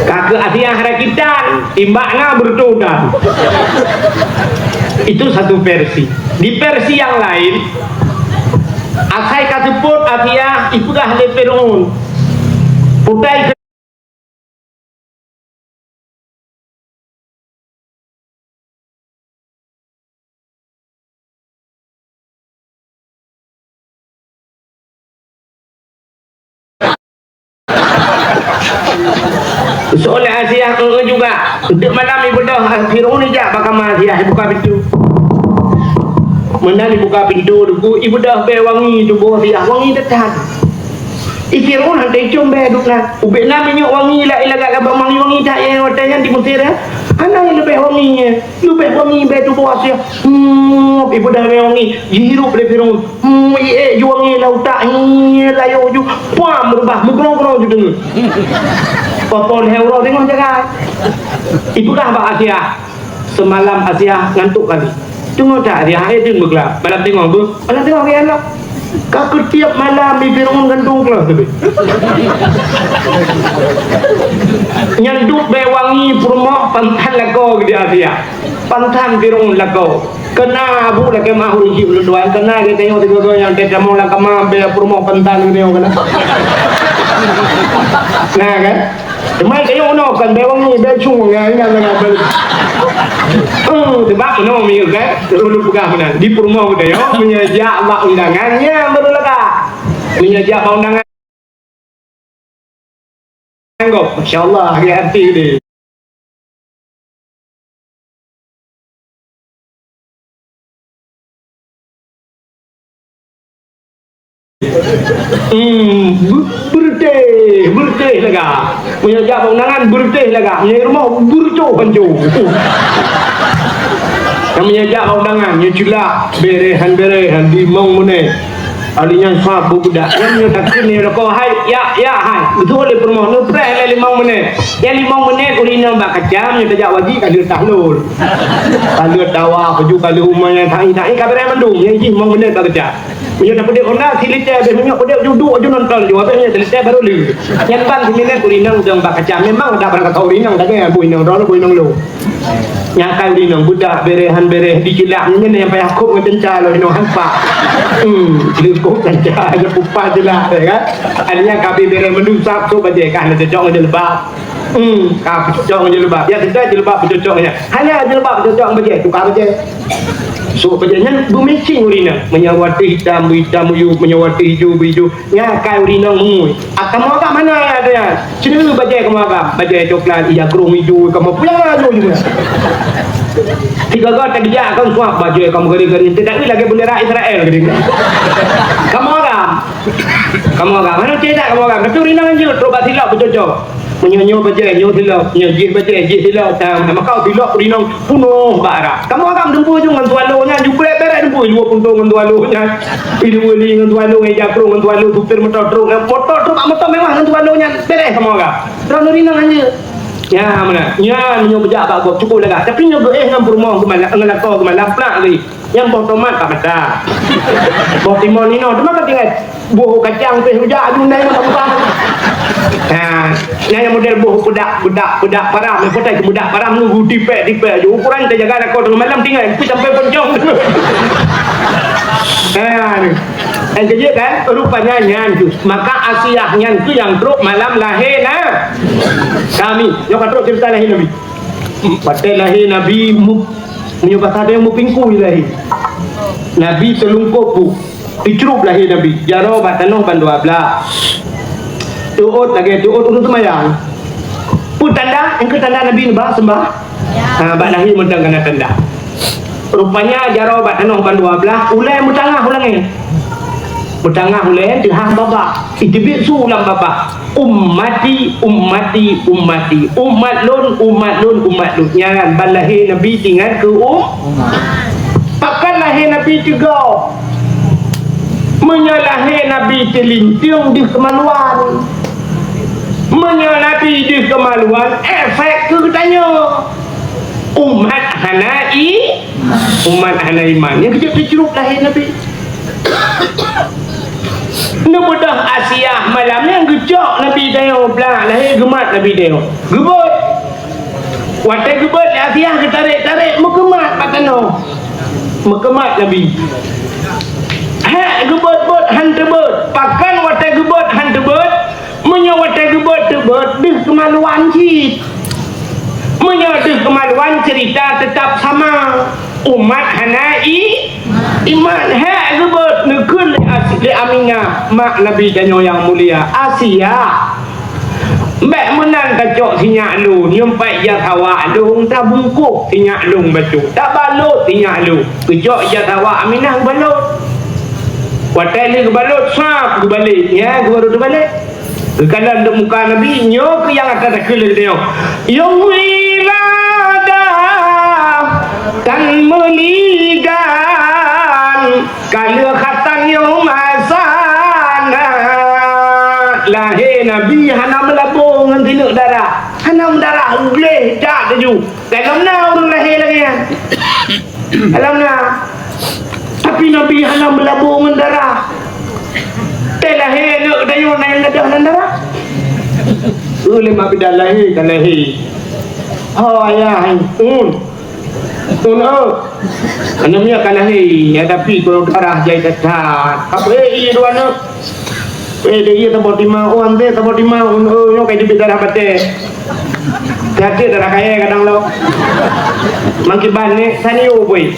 Ka keu Asiah rakitan, timbak na beureutodan. Itu satu versi. Di versi yang lain, asai ka seupôt Asiah ipeugah lé Firaun. Putai Soal Asiah, eh, juga. Untuk malam ibadah, Firaun ijak bak kama Asiah, ibuka pintu. Meunan ibuka pintu, duku ibadah bèe wangi tuboh Asiah, wangi that-that. I Fir'aun han teuicôm bèe duek na. Ubé na minyeuk wangi la ilaga laba wangi-wangi that nyang watèe nyan di Mesir, ya. Hana nyang leubeh wangi, ya. Leubeh wangi bèe tuboh Asiah. Hmm, ipeugah bèe wangi. Jihirup lé Fir'aun. Hmm, iék ju wangi lam utak. Hmm, layoe ju. Puam, reubah, meugrong-grong ju deungö. Poh-poh lhèe uroe teungoh jaga. Ipeugah bak Asiah. Seumalam Asiah ngantok kali. Teungoh that Asiah, eh, deueng beuglap. Malam teungoh beuh, malam teungoh geuyanok. Ka keu tiep malam, i Fir'aun gantung keuloh teubiet. Nyan duek bèe wangi peurumoh pantan lakoe geude Asiah. Pantan Fir'aun lakoe. Keuna bu lakèe mah ureueng jih ulôn tuan. Keuna geutanyoe sigoe-goe nyang teutamong lam kama bèe peurumoh pantan geutanyoe keuna. Nah, kan? Teuma tanyoe unoe kon bèe wangi, bèe cong, nyan, nyan, nyan, bèe. Oh, sebab unoe miyueb, kan? Ulôn peugah meunan. Di peurumoh geutanyoe, meunyoe jak bak undangan, nyan baru lagak. Meunyoe jak bak undangan, anggop, masya Allah, hari arti deh. Hmm, be-, beureutéh, beureutéh lagak. Meunyoe jak bak undangan, beureutéh lagak. Meunyoe i rumoh, beureucoh hancô. Nyang meunyoe jak bak undangan, nyoe ceulah, bèrèh han bèrèh han, limong menit. Ahli nyan sab beubedak. Nyan meunyoe takheun nyoe lakoe, hai, ya, ya, hai. Beutôi lé peurumoh, neupreh lé limong menit. Nyan limong menit, ureueng inong bak kaca, meunyoe tajak wajik, ka lheueh tahlul. Ka lheueh tawa, baju ka lheueh uma nyan, tahi-tahi, ka bèrèh mandum. Nyan jih limong menit bak kaca. Meunyoe tapeudeuh Honda, silitèe, abéh meunyoe peudeuh ju duek, ju nonton ju, abéh meunyoe silitèe baru lheueh. Nyan ban siminèt ureueng inong dong bak kaca. Memang dak barang kata ureueng inong, dak kaya bu inong droe, bu inong lôn. Nyan kai ureueng inong, bedak bèrèh han bèrèh, di ceulah, nyan nyang payah kôb ngon teuntèe lôn inong han pak. Hmm, leukôb teuntèe, ada pupah ceulah, ya kan? Ada nyang ka abéh bèrèh mandum sab, sôk bajèe, ka hana cocok ngon jilbab. Hmm, ka peucocok ngon jilbab. Ya, kita jilbab peucocok nyan. Hana jilbab peucocok ngon bajèe, tukar bajèe. Sôk bajèe nyan beumatching ureueng inong. Meunyoe watèe itam, beuitam, beuitam, beuitam, meunyoe watèe ijo, beuijo. Nyan kai ureueng inong mengui. Ah, kamoe agam mana ya, ada nyan? Cina bajèe kamoe agam. Bajèe coklat, ija krông ijo, kamoe pulang laju juga. Tiga-tiga tak dijak kan suap bajèe kamoe gari-gari. Tidak lagi bendera Israel gari. Kamoe agam. Kamoe agam. Mana cina kamoe agam. Tapi ureueng inong lanjut, terus bak silop peucocok. Meunyoe nyoe bajèe, nyoe silop, nyoe jih bajèe, jih silop. Tam, maka silop ureueng inong peunoh bak arah. Kamoe agam dumpeue ju ngon tuan lôn nyan, ju bèrèh-bèrèh dumpeue, dua punto ngon tuan lôn nyan. Ilu wali ngon tuan lôn, ija krông ngon tuan lôn, supir moto truk, moto truk, moto mewah ngon tuan lôn nyan. Bèrèh kamoe agam. Droeneuh ureueng inong hanjeuet. Nyan meunan. Nyan meunyoe beujak bak gob, cukup lagak. Tapi nyoe geuéh ngon peurumoh geumalam, ngon lakoe geumalam, plak geuéh. Nyang boh tomat bak mata. Boh timon inoe teuma ka tinggai. Boh kacang pih rujak aju ndai ngon bak mata. Ha, nyan nyang model boh peudak, peudak, peudak param, nyang patai keu peudak param nunggu tipek-tipek aju. Ukuran teujaga lakoe teungoh malam tinggai, pih sampai poncong. Ha, ni. Nyang keujeuet kan? Rupanya nyan tu. Maka Asiah nyan tu nyang trok malam lahé na-, Nabi. Nyoe ka trok cerita lahé Nabi. Watèe lahé Nabi mu-, meunyoe basa tanyoe meupingkui lahé. Nabi teulungkôb bu. Icrup lahé Nabi. Jaroe bak tanoh ban dua blah. Teuôt lagèe teuôt ureueng seumayang. Peue tanda? Nyang keu tanda Nabi neuba seumbah? Ha, bak lahé mantong ka na tanda. Rupanya jaroe bak tanoh ban dua blah, ulèe meutangah u langèt. Meutangah ulèe teuhah babah. Iteubiet su lam babah. Ummati, ummati, ummati. Umat lôn, umat lôn, umat lôn. Nyan ban lahé Nabi teuingat keu um-, pakon lahé Nabi teugob. Meunyoe lahé Nabi teulinteung deuh keumaluan. Meunyoe Nabi deuh keumaluan, efek keu geutanyoe. Umat hana i-, umat hana iman. Nyang keujeuet teucrup lahé Nabi. Neubeudôh Asiah malam nyan geucok Nabi tanyoe blah lahé geumat Nabi tanyoe. Geubeuet. Watèe geubeuet lé Asiah geutarek-tarek meukeumat bak tanoh. Meukeumat Nabi. Hèk geubeuet-beuet han teubeuet. Pakon watèe geubeuet han teubeuet? Meunyoe watèe geubeuet teubeuet, deuh keumaluan cit. Meunyoe deuh keumaluan, ceurita teutap sama. Umat hana i-, iman. Hèk geubeuet neukheun lé As-, lé Aminah, mak Nabi tanyoe nyang mulia, Asiah. Bèk meunan tacok sinyak lôn, nyoe pat ija sawak lôn, tabungkôh sinyak lôn bacut, tabalot sinyak lôn. Geucok ija sawak Aminah geubalot. Watèe lheueh geubalot, sab geubalek, ya, geubalot geubalek. Geukalon deuek muka Nabi, nyoe keuh nyang ata takheun lé geutanyoe. Nyang wiladah tan meuligan, ka lheueh khatan nyang masa na. Lahé Nabi hana meulabô ngon sineuk darah, hana meudarah, gleh that laju. Dalam na ureueng lahé lagèe nyan. Dalam na. Tapi Nabi hana meulabô ngon darah. Teuh lahé aneuk geutanyoe na nyang gadôh lam darah. Ulèe mak bidan lahé ka lahé. Ho ayah, un. Un, oh. Aneuk miet ka lahé, ya, tapi kalau darah jai that-that. Apa, eh, iya dua aneuk. Eh, dia iya saboh tima, oh, anté saboh tima, un, oh, nyoe ka jiteubiet darah batèe. Sakét darah kayèe kadang lom. Mangkiban nèk, tanio pui.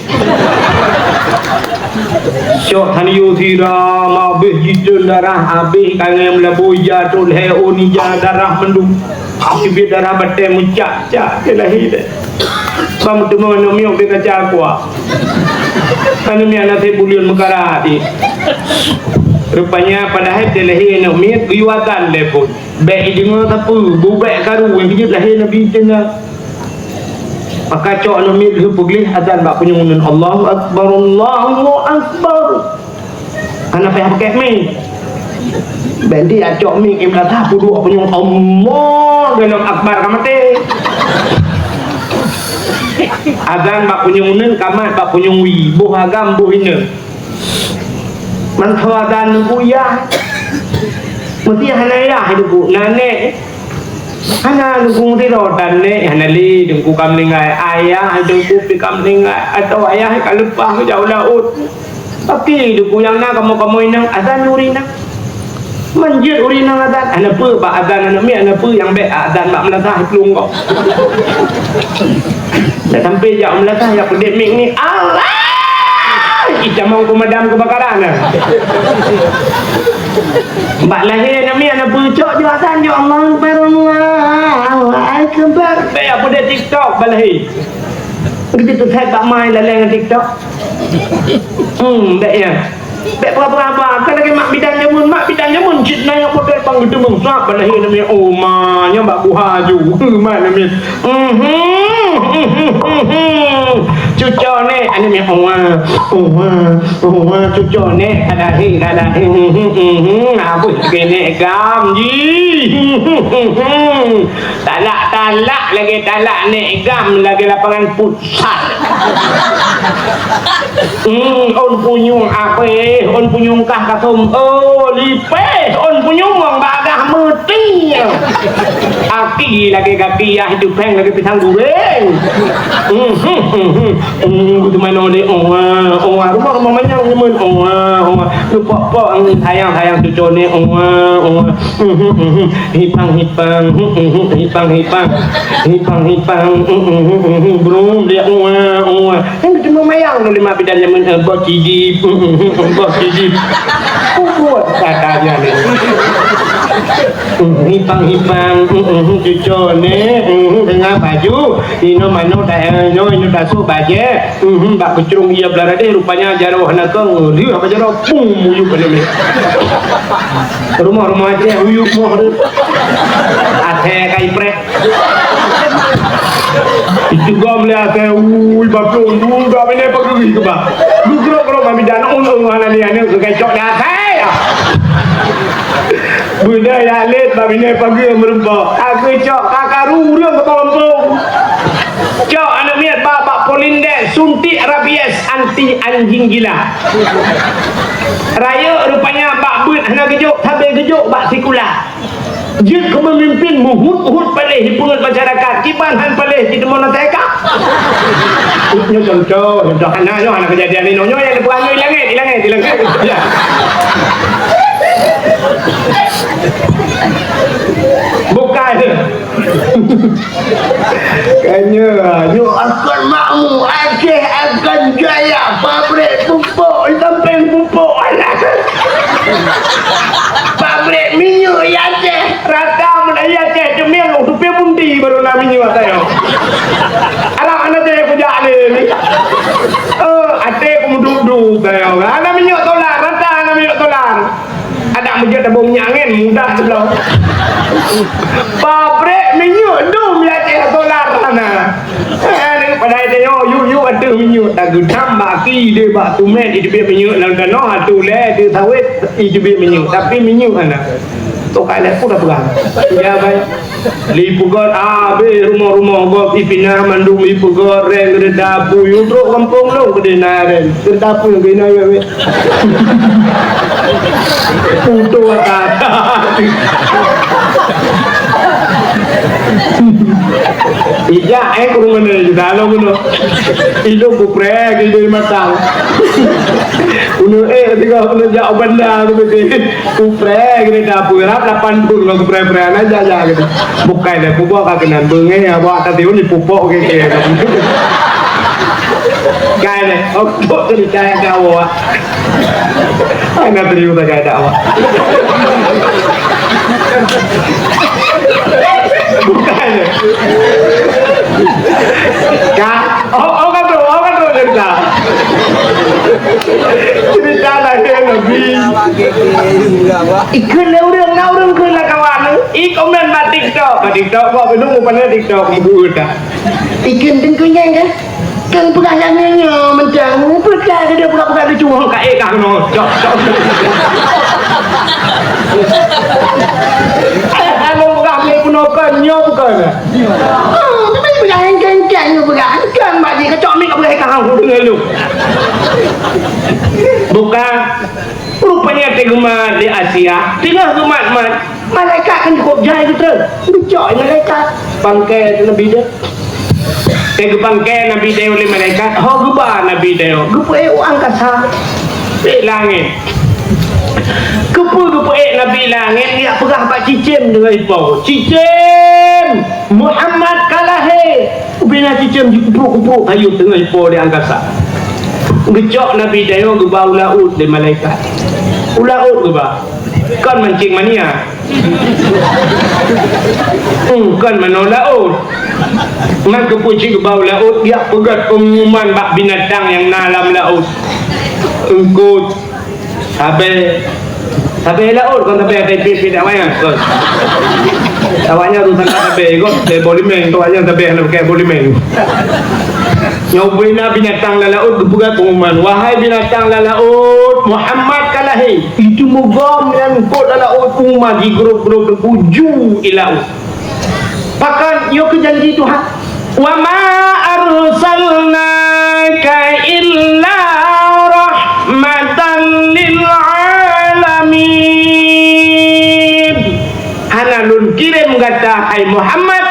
Syok tanio sira, ma abéh jiteubiet darah, abéh kangèe meulabô ija, trôk lhèe ôn ija, darah mandum. Teubiet darah batèe meucak-cak, keu lahé deh. Bang meuteumé aneuk miet bèk kaca kuah. Aneuk miet na teuh buleuen meukara di. Rupanya padahai teuh lahé aneuk miet geuyue azan lé phôn. Bèk ideungoe sapeue, bubèk karu nyang jeuet lahé Nabi teuh na. Maka cok aneuk miet lheueh peugleh azan bak punyueng uneun, "Allahu Akbar, Allahu Akbar." Hana payah pakai mic. Bèk di acok mic, im rasa peuduek punyueng Allah, dalam akbar ka maté. Azan bak punyueng uneun, kamat bak punyueng wie, boh agam, boh ineuk. Mantong azan Teungku yah. Meusti hana yah Teungku, na nèk. Hana Teungku sidroe tan nèk, hana lé Teungku ka meuninggai. Ayah Teungku pih ka meuninggai, atawa ayah ka leupah geujak u laôt. Tapi Teungku nyang na kamoe-kamoe inong, azan ureueng inong. Man jeuet ureueng inong azan, hana peue bak azan aneuk miet, hana peue nyang bèk azan bak meulasah plueng gob. Dak sampai jak meulasah, jak peudeh mic ni, Allah! Ih, tamong pemadam kebakaran dah. Bak lahé aneuk miet hana peue, cok jok azan, jok Allahu Akbar, Allahu Akbar. Bèk jak peudeh TikTok bak lahé. Keubiet teusét bak ma laleng ngon TikTok. Hmm, bèk nyan. Bèk peura-peura haba, kan lagèe mak bidan jameun, mak bidan jameun cit na nyang model bang geuteumeung sab bak lahé aneuk miet, oh ma, nyan bak guha ju. Mak aneuk miet. Mhm, mhm, mhm. Cuco nèk, aneuk miet, oh ma, oh ma, oh ma, cuco nèk, ka lahé, ka lahé. Mhm, mhm. Abeuh keuneuk gam jih. Talak-talak lagèe talak nèk gam lagèe lapangan futsal. Hmm, ôn punyueng apéh, ôn punyueng kah kasôm, oh, lipéh, ôn punyueng bak agah meuti. Aki lagèe gaki yah, tupèng lagèe pisang guréng. Hmm, hmm, hmm, hmm. Hmm, beuteumeunong lé, oh, ah, oh, ah, rumoh-rumoh manyang nyeumeuet, oh, ah, oh, ah. Geupok-pok, sayang-sayang cuco nèk, oh, ah, oh, ah. Mhm, mhm. Hipang, hipang, mhm, mhm, hipang, hipang. Hipang, hipang, mhm, mhm, mhm, brum, dia, ua, ua. Nyang geuteumeung mayang lôn lé mak bidan jameun, eh, boh cidip, mhm, mhm, boh cidip. Kubuet katanya ni. Mhm, hipang, hipang, mhm, mhm, cuco nèk, mhm, deungon baju. Inoe manok dak, eh, nyoe inoe tasuk bajèe. Mhm, bak keucrông ie blah radeh, rupanya jaroe hana kong. Lheueh apa jaroe, pum, muyup keuneuk. Rumoh-rumoh Aceh, muyup moh tu. Asèe kai prek. Itu gom lé asèe, ui, baplon, ui, bak binéh pageuri keubah. Geugrok-grok bak bidan, un, un, hana ni, hana, keukai cok dah asèe. Beudôh ya lét bak binéh pageue meureumpok. Ka geucok, ka karu ureueng keu gampông. Cok aneuk miet ba bak Polindel, suntik rabies anti anjing gila. Rayeuk rupanya bak beuet hana geujok, sabe geujok bak sikula. Jeuet keu peumimpin meuhut-hut paléh jipeungét masyarakat, kiban han paléh jiteumeung na teuka. Nyoe contoh, contoh hana nyoe, hana keujadian inoe nyoe nyang dipeugah nyoe ilangét, ilangét, ilangét. Ya. Bukan. Kanya, nyoe akan makmu, Aceh akan jaya, pabrik pupuk, sampéng pupuk, alah. Pabrik minyeuk di Aceh, rata meulayi Aceh, teumil, teupi bunti baru na minyeuk, atai. Alah, aneuk teh kujak lé ni. Eh, até ku meuduek-duek, atai. Hana minyeuk solar, rata hana minyeuk Bong nyan angén mudah teuh. Pabrék minyeuk dum di Aceh solar na. Eh, padahai tanyoe yub-yub ateueh minyeuk, tageudam bak aki, ideh bak tumét, iteubiet minyeuk lam tanoh, ateueh ulèe, ateueh sawét, iteubiet minyeuk. Tapi minyeuk hana. Tokai lé pun dah peugah. Ya, baik. Lé ipeugöt habéh rumoh-rumoh gob, ipinah mandum, ipeugöt reng keureta apui, u trok gampông lôn keudéh na reng keureta apui, keunan wék-wék. Utoe ata. Ijak, eh, ke rumoh ni, kita lo bunoe. Ilôn kupreh, ilôn matang. Bunoe, eh, tiga bunoe jak u banda tu beutôi. Kupreh geutanyoe dapur rab lapan thon ngon kupreh-preh aneuk jaja geutanyoe. Bukai lé peubuet ka keunan beungéh awak tadi ni pupok gègèr. Kai lé, untuk cerita yang kau awak. Aneuk tadi udah kai dak awak. Bukai lé. Ka Oh, oh, kan tu, oh, kan tu cerita. Cerita lahé Nabi. Ikheun lé ureueng, na ureueng kheun lam kawan. I komen bak TikTok. Bak TikTok, kok belum pandai TikTok, buku dah. Ikheun teungku nyang kan? Kan peugah nyang nyoe, nyoe, meuntang. Peugah ke dia peugah-peugah lucu, ka eh, ka keunoe. Cok, cok. Eh, kalau peugah lé pun apa, nyoe bukan. Ah, tapi peugah engkeng-engkeng nyoe peugah. Kan bak jih kacok mik ka peugah ikan hang deungon lôn. Bukan. Rupanya teugumat di Asia. Teungoh geumat-mat. Malaikat kan cukup jai beutôi. Geucok malaikat. Pangkai Nabi dia. Teugeupangkai Nabi Dayo lé malaikat. Ho geuba Nabi Dayo. Geupeuék u angkasa. Ék langét. Keupeue geupeuék Nabi langét, geujak peugah bak cicém deungon ipo. Cicém! Muhammad ka lahé! Ubena cicém jikuprok-kuprok kayém teungoh ipo di angkasa. Geucok Nabi Dayo geuba u laôt lé malaikat. U laôt geuba. Kon mancing mania. Hmm, kon manoe laôt. Man keupeue cit geuba u laôt, geujak peugöt peungumuman bak binatang nyang na lam laôt. Eungkôt, Sabé. Sabé laôt, kon sabé, sabé pih, pih dak wayang, kon. Awaknyan urusan sabé, kon, sabé boh limeng, kon awaknyan sabé hana pakai boh limeng. Nyoe ubena binatang lam laôt geupeugah pengumuman, "Wahai binatang lam laôt, Muhammad ka lahé." Itu meugom nyan eungkôt lam laôt, pengumuman jigrob-grob teukuju i laôt. Pakon nyoe keu janji Tuhan, "Wa ma arsalnaka illa rahmatan lil alamin." Hana lôn kirém gata, hai Muhammad,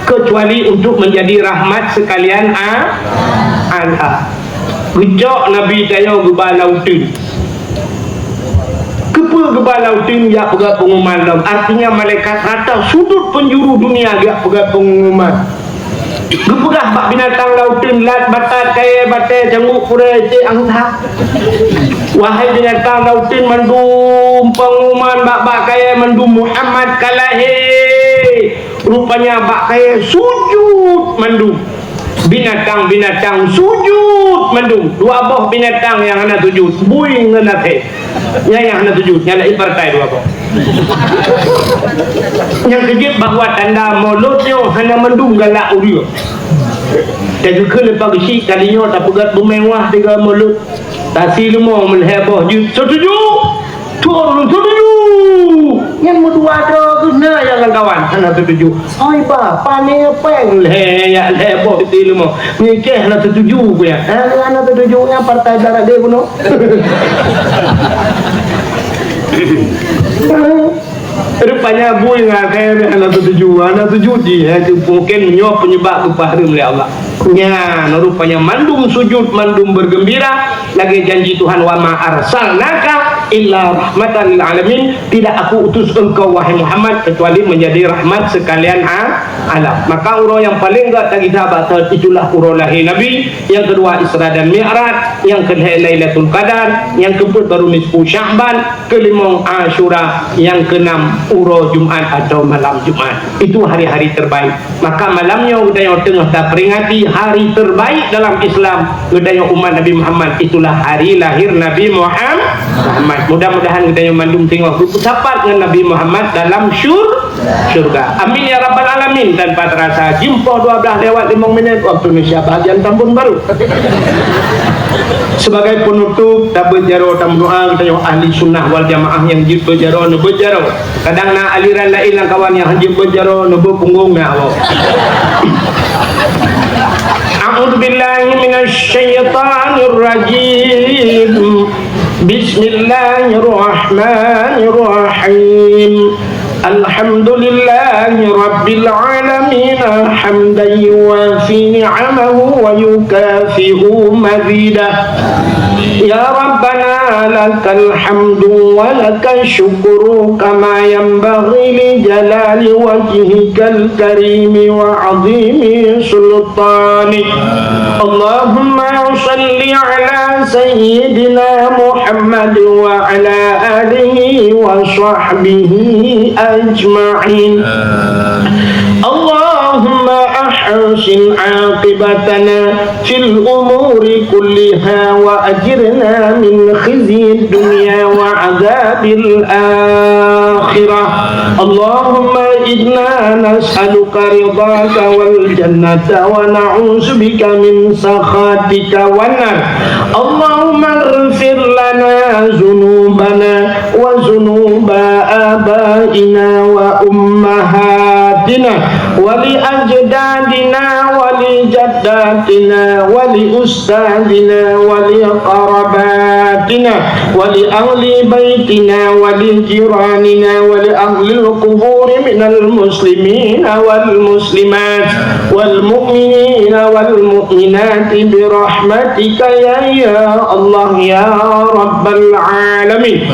kecuali untuk menjadi rahmat sekalian a-, alam. Geucok Nabi tanyoe geuba lam uteuen. Keupeue geuba lam uteuen jak peugah pengumuman lom? Artinya malaikat rata sudut penjuru dunia jak peugah pengumuman. Geupeugah bak binatang lam uteuen, lat, batat, kayèe, batèe, cangguek, purèe, cek, angsa. Wahai binatang lam uteuen mandum, pengumuman bak, bak kayèe mandum, Muhammad ka lahé. Rupanya bak kayèe sujut mandum. Binatang-binatang sujut mandum. Dua boh binatang nyang hana sujut, bui ngon asèe. Nyan nyang hana sujut, nyan lagèe partai dua boh. Nyang keujeuet bahwa tanda mulod nyoe hana mandum galak ureueng. Tageukheun leupah geusyik kali nyoe tapeugöt beumewah tiga mulod. Tasi leumo meulhèe boh jeuet. Setuju? Tuan, setuju! Nyan meudua droe geuh na nyang lam kawan hana setuju. Oi ba, pane péng lhèe, ya lhèe boh teuti leumo. Nyan kèe hana setuju ku nyan. Ha, hana setuju nyan partai darah dia bunoe. Rupanya bui ngon asèe hana setuju, hana setuju jih, eh, mungkin nyoe penyebab geupahreuem lé Allah. Nyan, rupanya mandum sujud, mandum bergembira, lagèe janji Tuhan, "Wa ma arsalnaka illa rahmatan lil alamin." Tidak Aku utus engkau, wahai Muhammad, kecuali menjadi rahmat sekalian a-, alam. Maka uroe nyang paleng gèt tagita bak thôn itulah uroe lahé Nabi, nyang keudua Isra dan Mi'raj, nyang keulhèe Lailatul Qadar, nyang keupeuet baru nisfu Sya'ban, keulimong Asyura, nyang keunam uroe Jumat atau malam Jumat. Itu hari-hari terbaik. Maka malam nyoe geutanyoe teungoh taperingati hari terbaik dalam Islam, geutanyoe umat Nabi Muhammad, itulah hari lahir Nabi Muhammad. Muhammad. Mudah-mudahan geutanyoe mandum singoh geupeusapat ngon Nabi Muhammad dalam syur-, syurga. Amin ya rabbal alamin. Tanpa terasa, jeuem poh dua belas lewat limong minit, waktu Indonesia bahagian Tambun Baru. Sebagai penutup, tabeuet jaroe, tameudoa geutanyoe ahli sunnah wal jamaah nyang jeuet beuet jaroe, neubeuet jaroe. Kadang na aliran laén lam kawan nyang hanjeuet beuet jaroe, neubeuet punggong na awak. A'udzubillahi minasyaitonirrajim. Bismillahirrahmanirrahim. Alhamdulillahi rabbil alamin, hamdan yuwafi ni'amahu wa yukafi'u mazidah. Ya Rabbana, lakal hamdu wa lakash syukru, kama yanbaghi li jalali wajhikal karimi wa azimi sultanik. Allahumma salli ala sayyidina Muhammad wa ala alihi wa sahbihi ajma'in. Allahumma ahsin aqibatana fil umuri kulliha wa ajirna min khizyid dunya wa adzabil akhirah. Allahumma inna nas'aluka ridhaka wal jannata wa na'udzubika min sakhatika wan nar. Allahumma ighfir lana dzunubana wa dzunuba abaina wa ummahatina wa li ajdadina wa li jaddatina wa li ustadzina wa li qarabatina wa li ahli baitina wa li jiranina wa li ahlil quburi minal muslimina wal muslimat wal mu'minina wal mu'minati bi rahmatika ya, ya Allah ya rabbal alamin.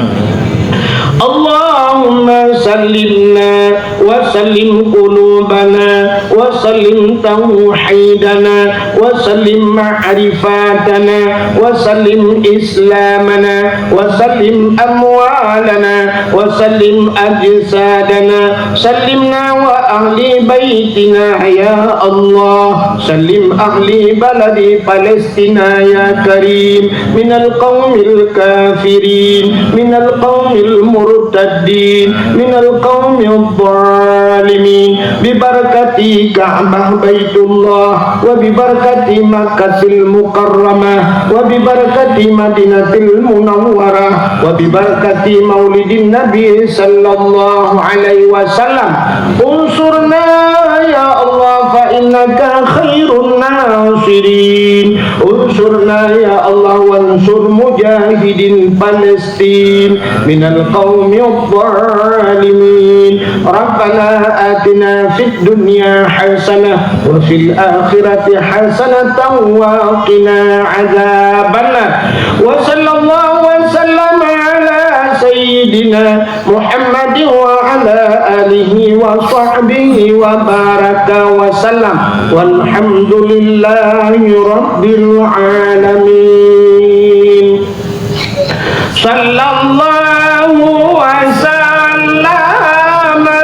Allahumma sallimna wa sallim qulubana wa sallim tauhidana wa sallim ma'rifatana wa sallim islamana wa sallim amwalana wa sallim ajsadana. Sallimna wa ahli baitina ya Allah. Sallim ahli baladi Palestina ya Karim minal qaumil kafirin, minal qaumil murtaddin, minal qaumil zalimin. Bi barakati Ka'bah Baitullah, wa bi barakati Makkatil Mukarramah, wa bi barakati Madinatil Munawwarah, wa bi barakati Maulidin Nabi sallallahu alaihi wasallam. Unsurna ya Allah, fa innaka khairun nasirin. Unsurna ya Allah, wansur mujahidin Palestin minal qaumidh dhalimin. Rabbana atina fid dunya hasanah wa fil akhirati hasanatan wa qina adzabannar. Wa sallallahu wa sallama ala sayyidina Muhammadin wa ala alihi wa sahbihi wa baraka wa sallam. Walhamdulillahi rabbil alamin. Sallallahu wa sallama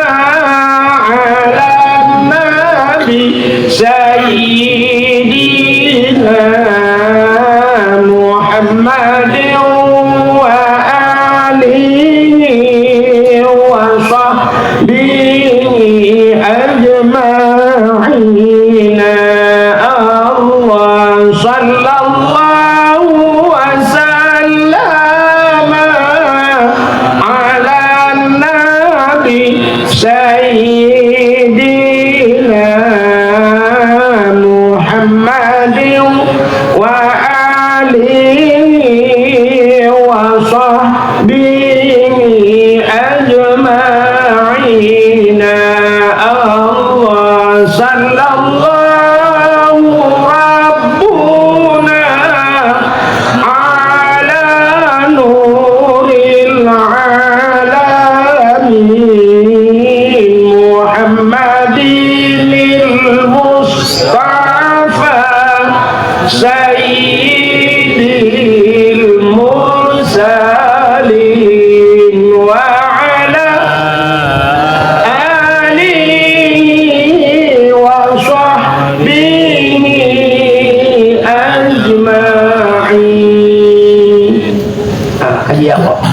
ala nabi sayyidina Muhammadin wa alihi wa sahbihi ajma'in. Allah sallallahu wa sallama ala nabi sayyidina Muhammadin wa alihi wa sahbihi ajma'in. Allah sallallahu rabbuna ala nuril alamin Muhammadinil Mustafa sayyidil mursalin wa ala alihi wa sahbihi ajma'in. Ah, Ya Allah.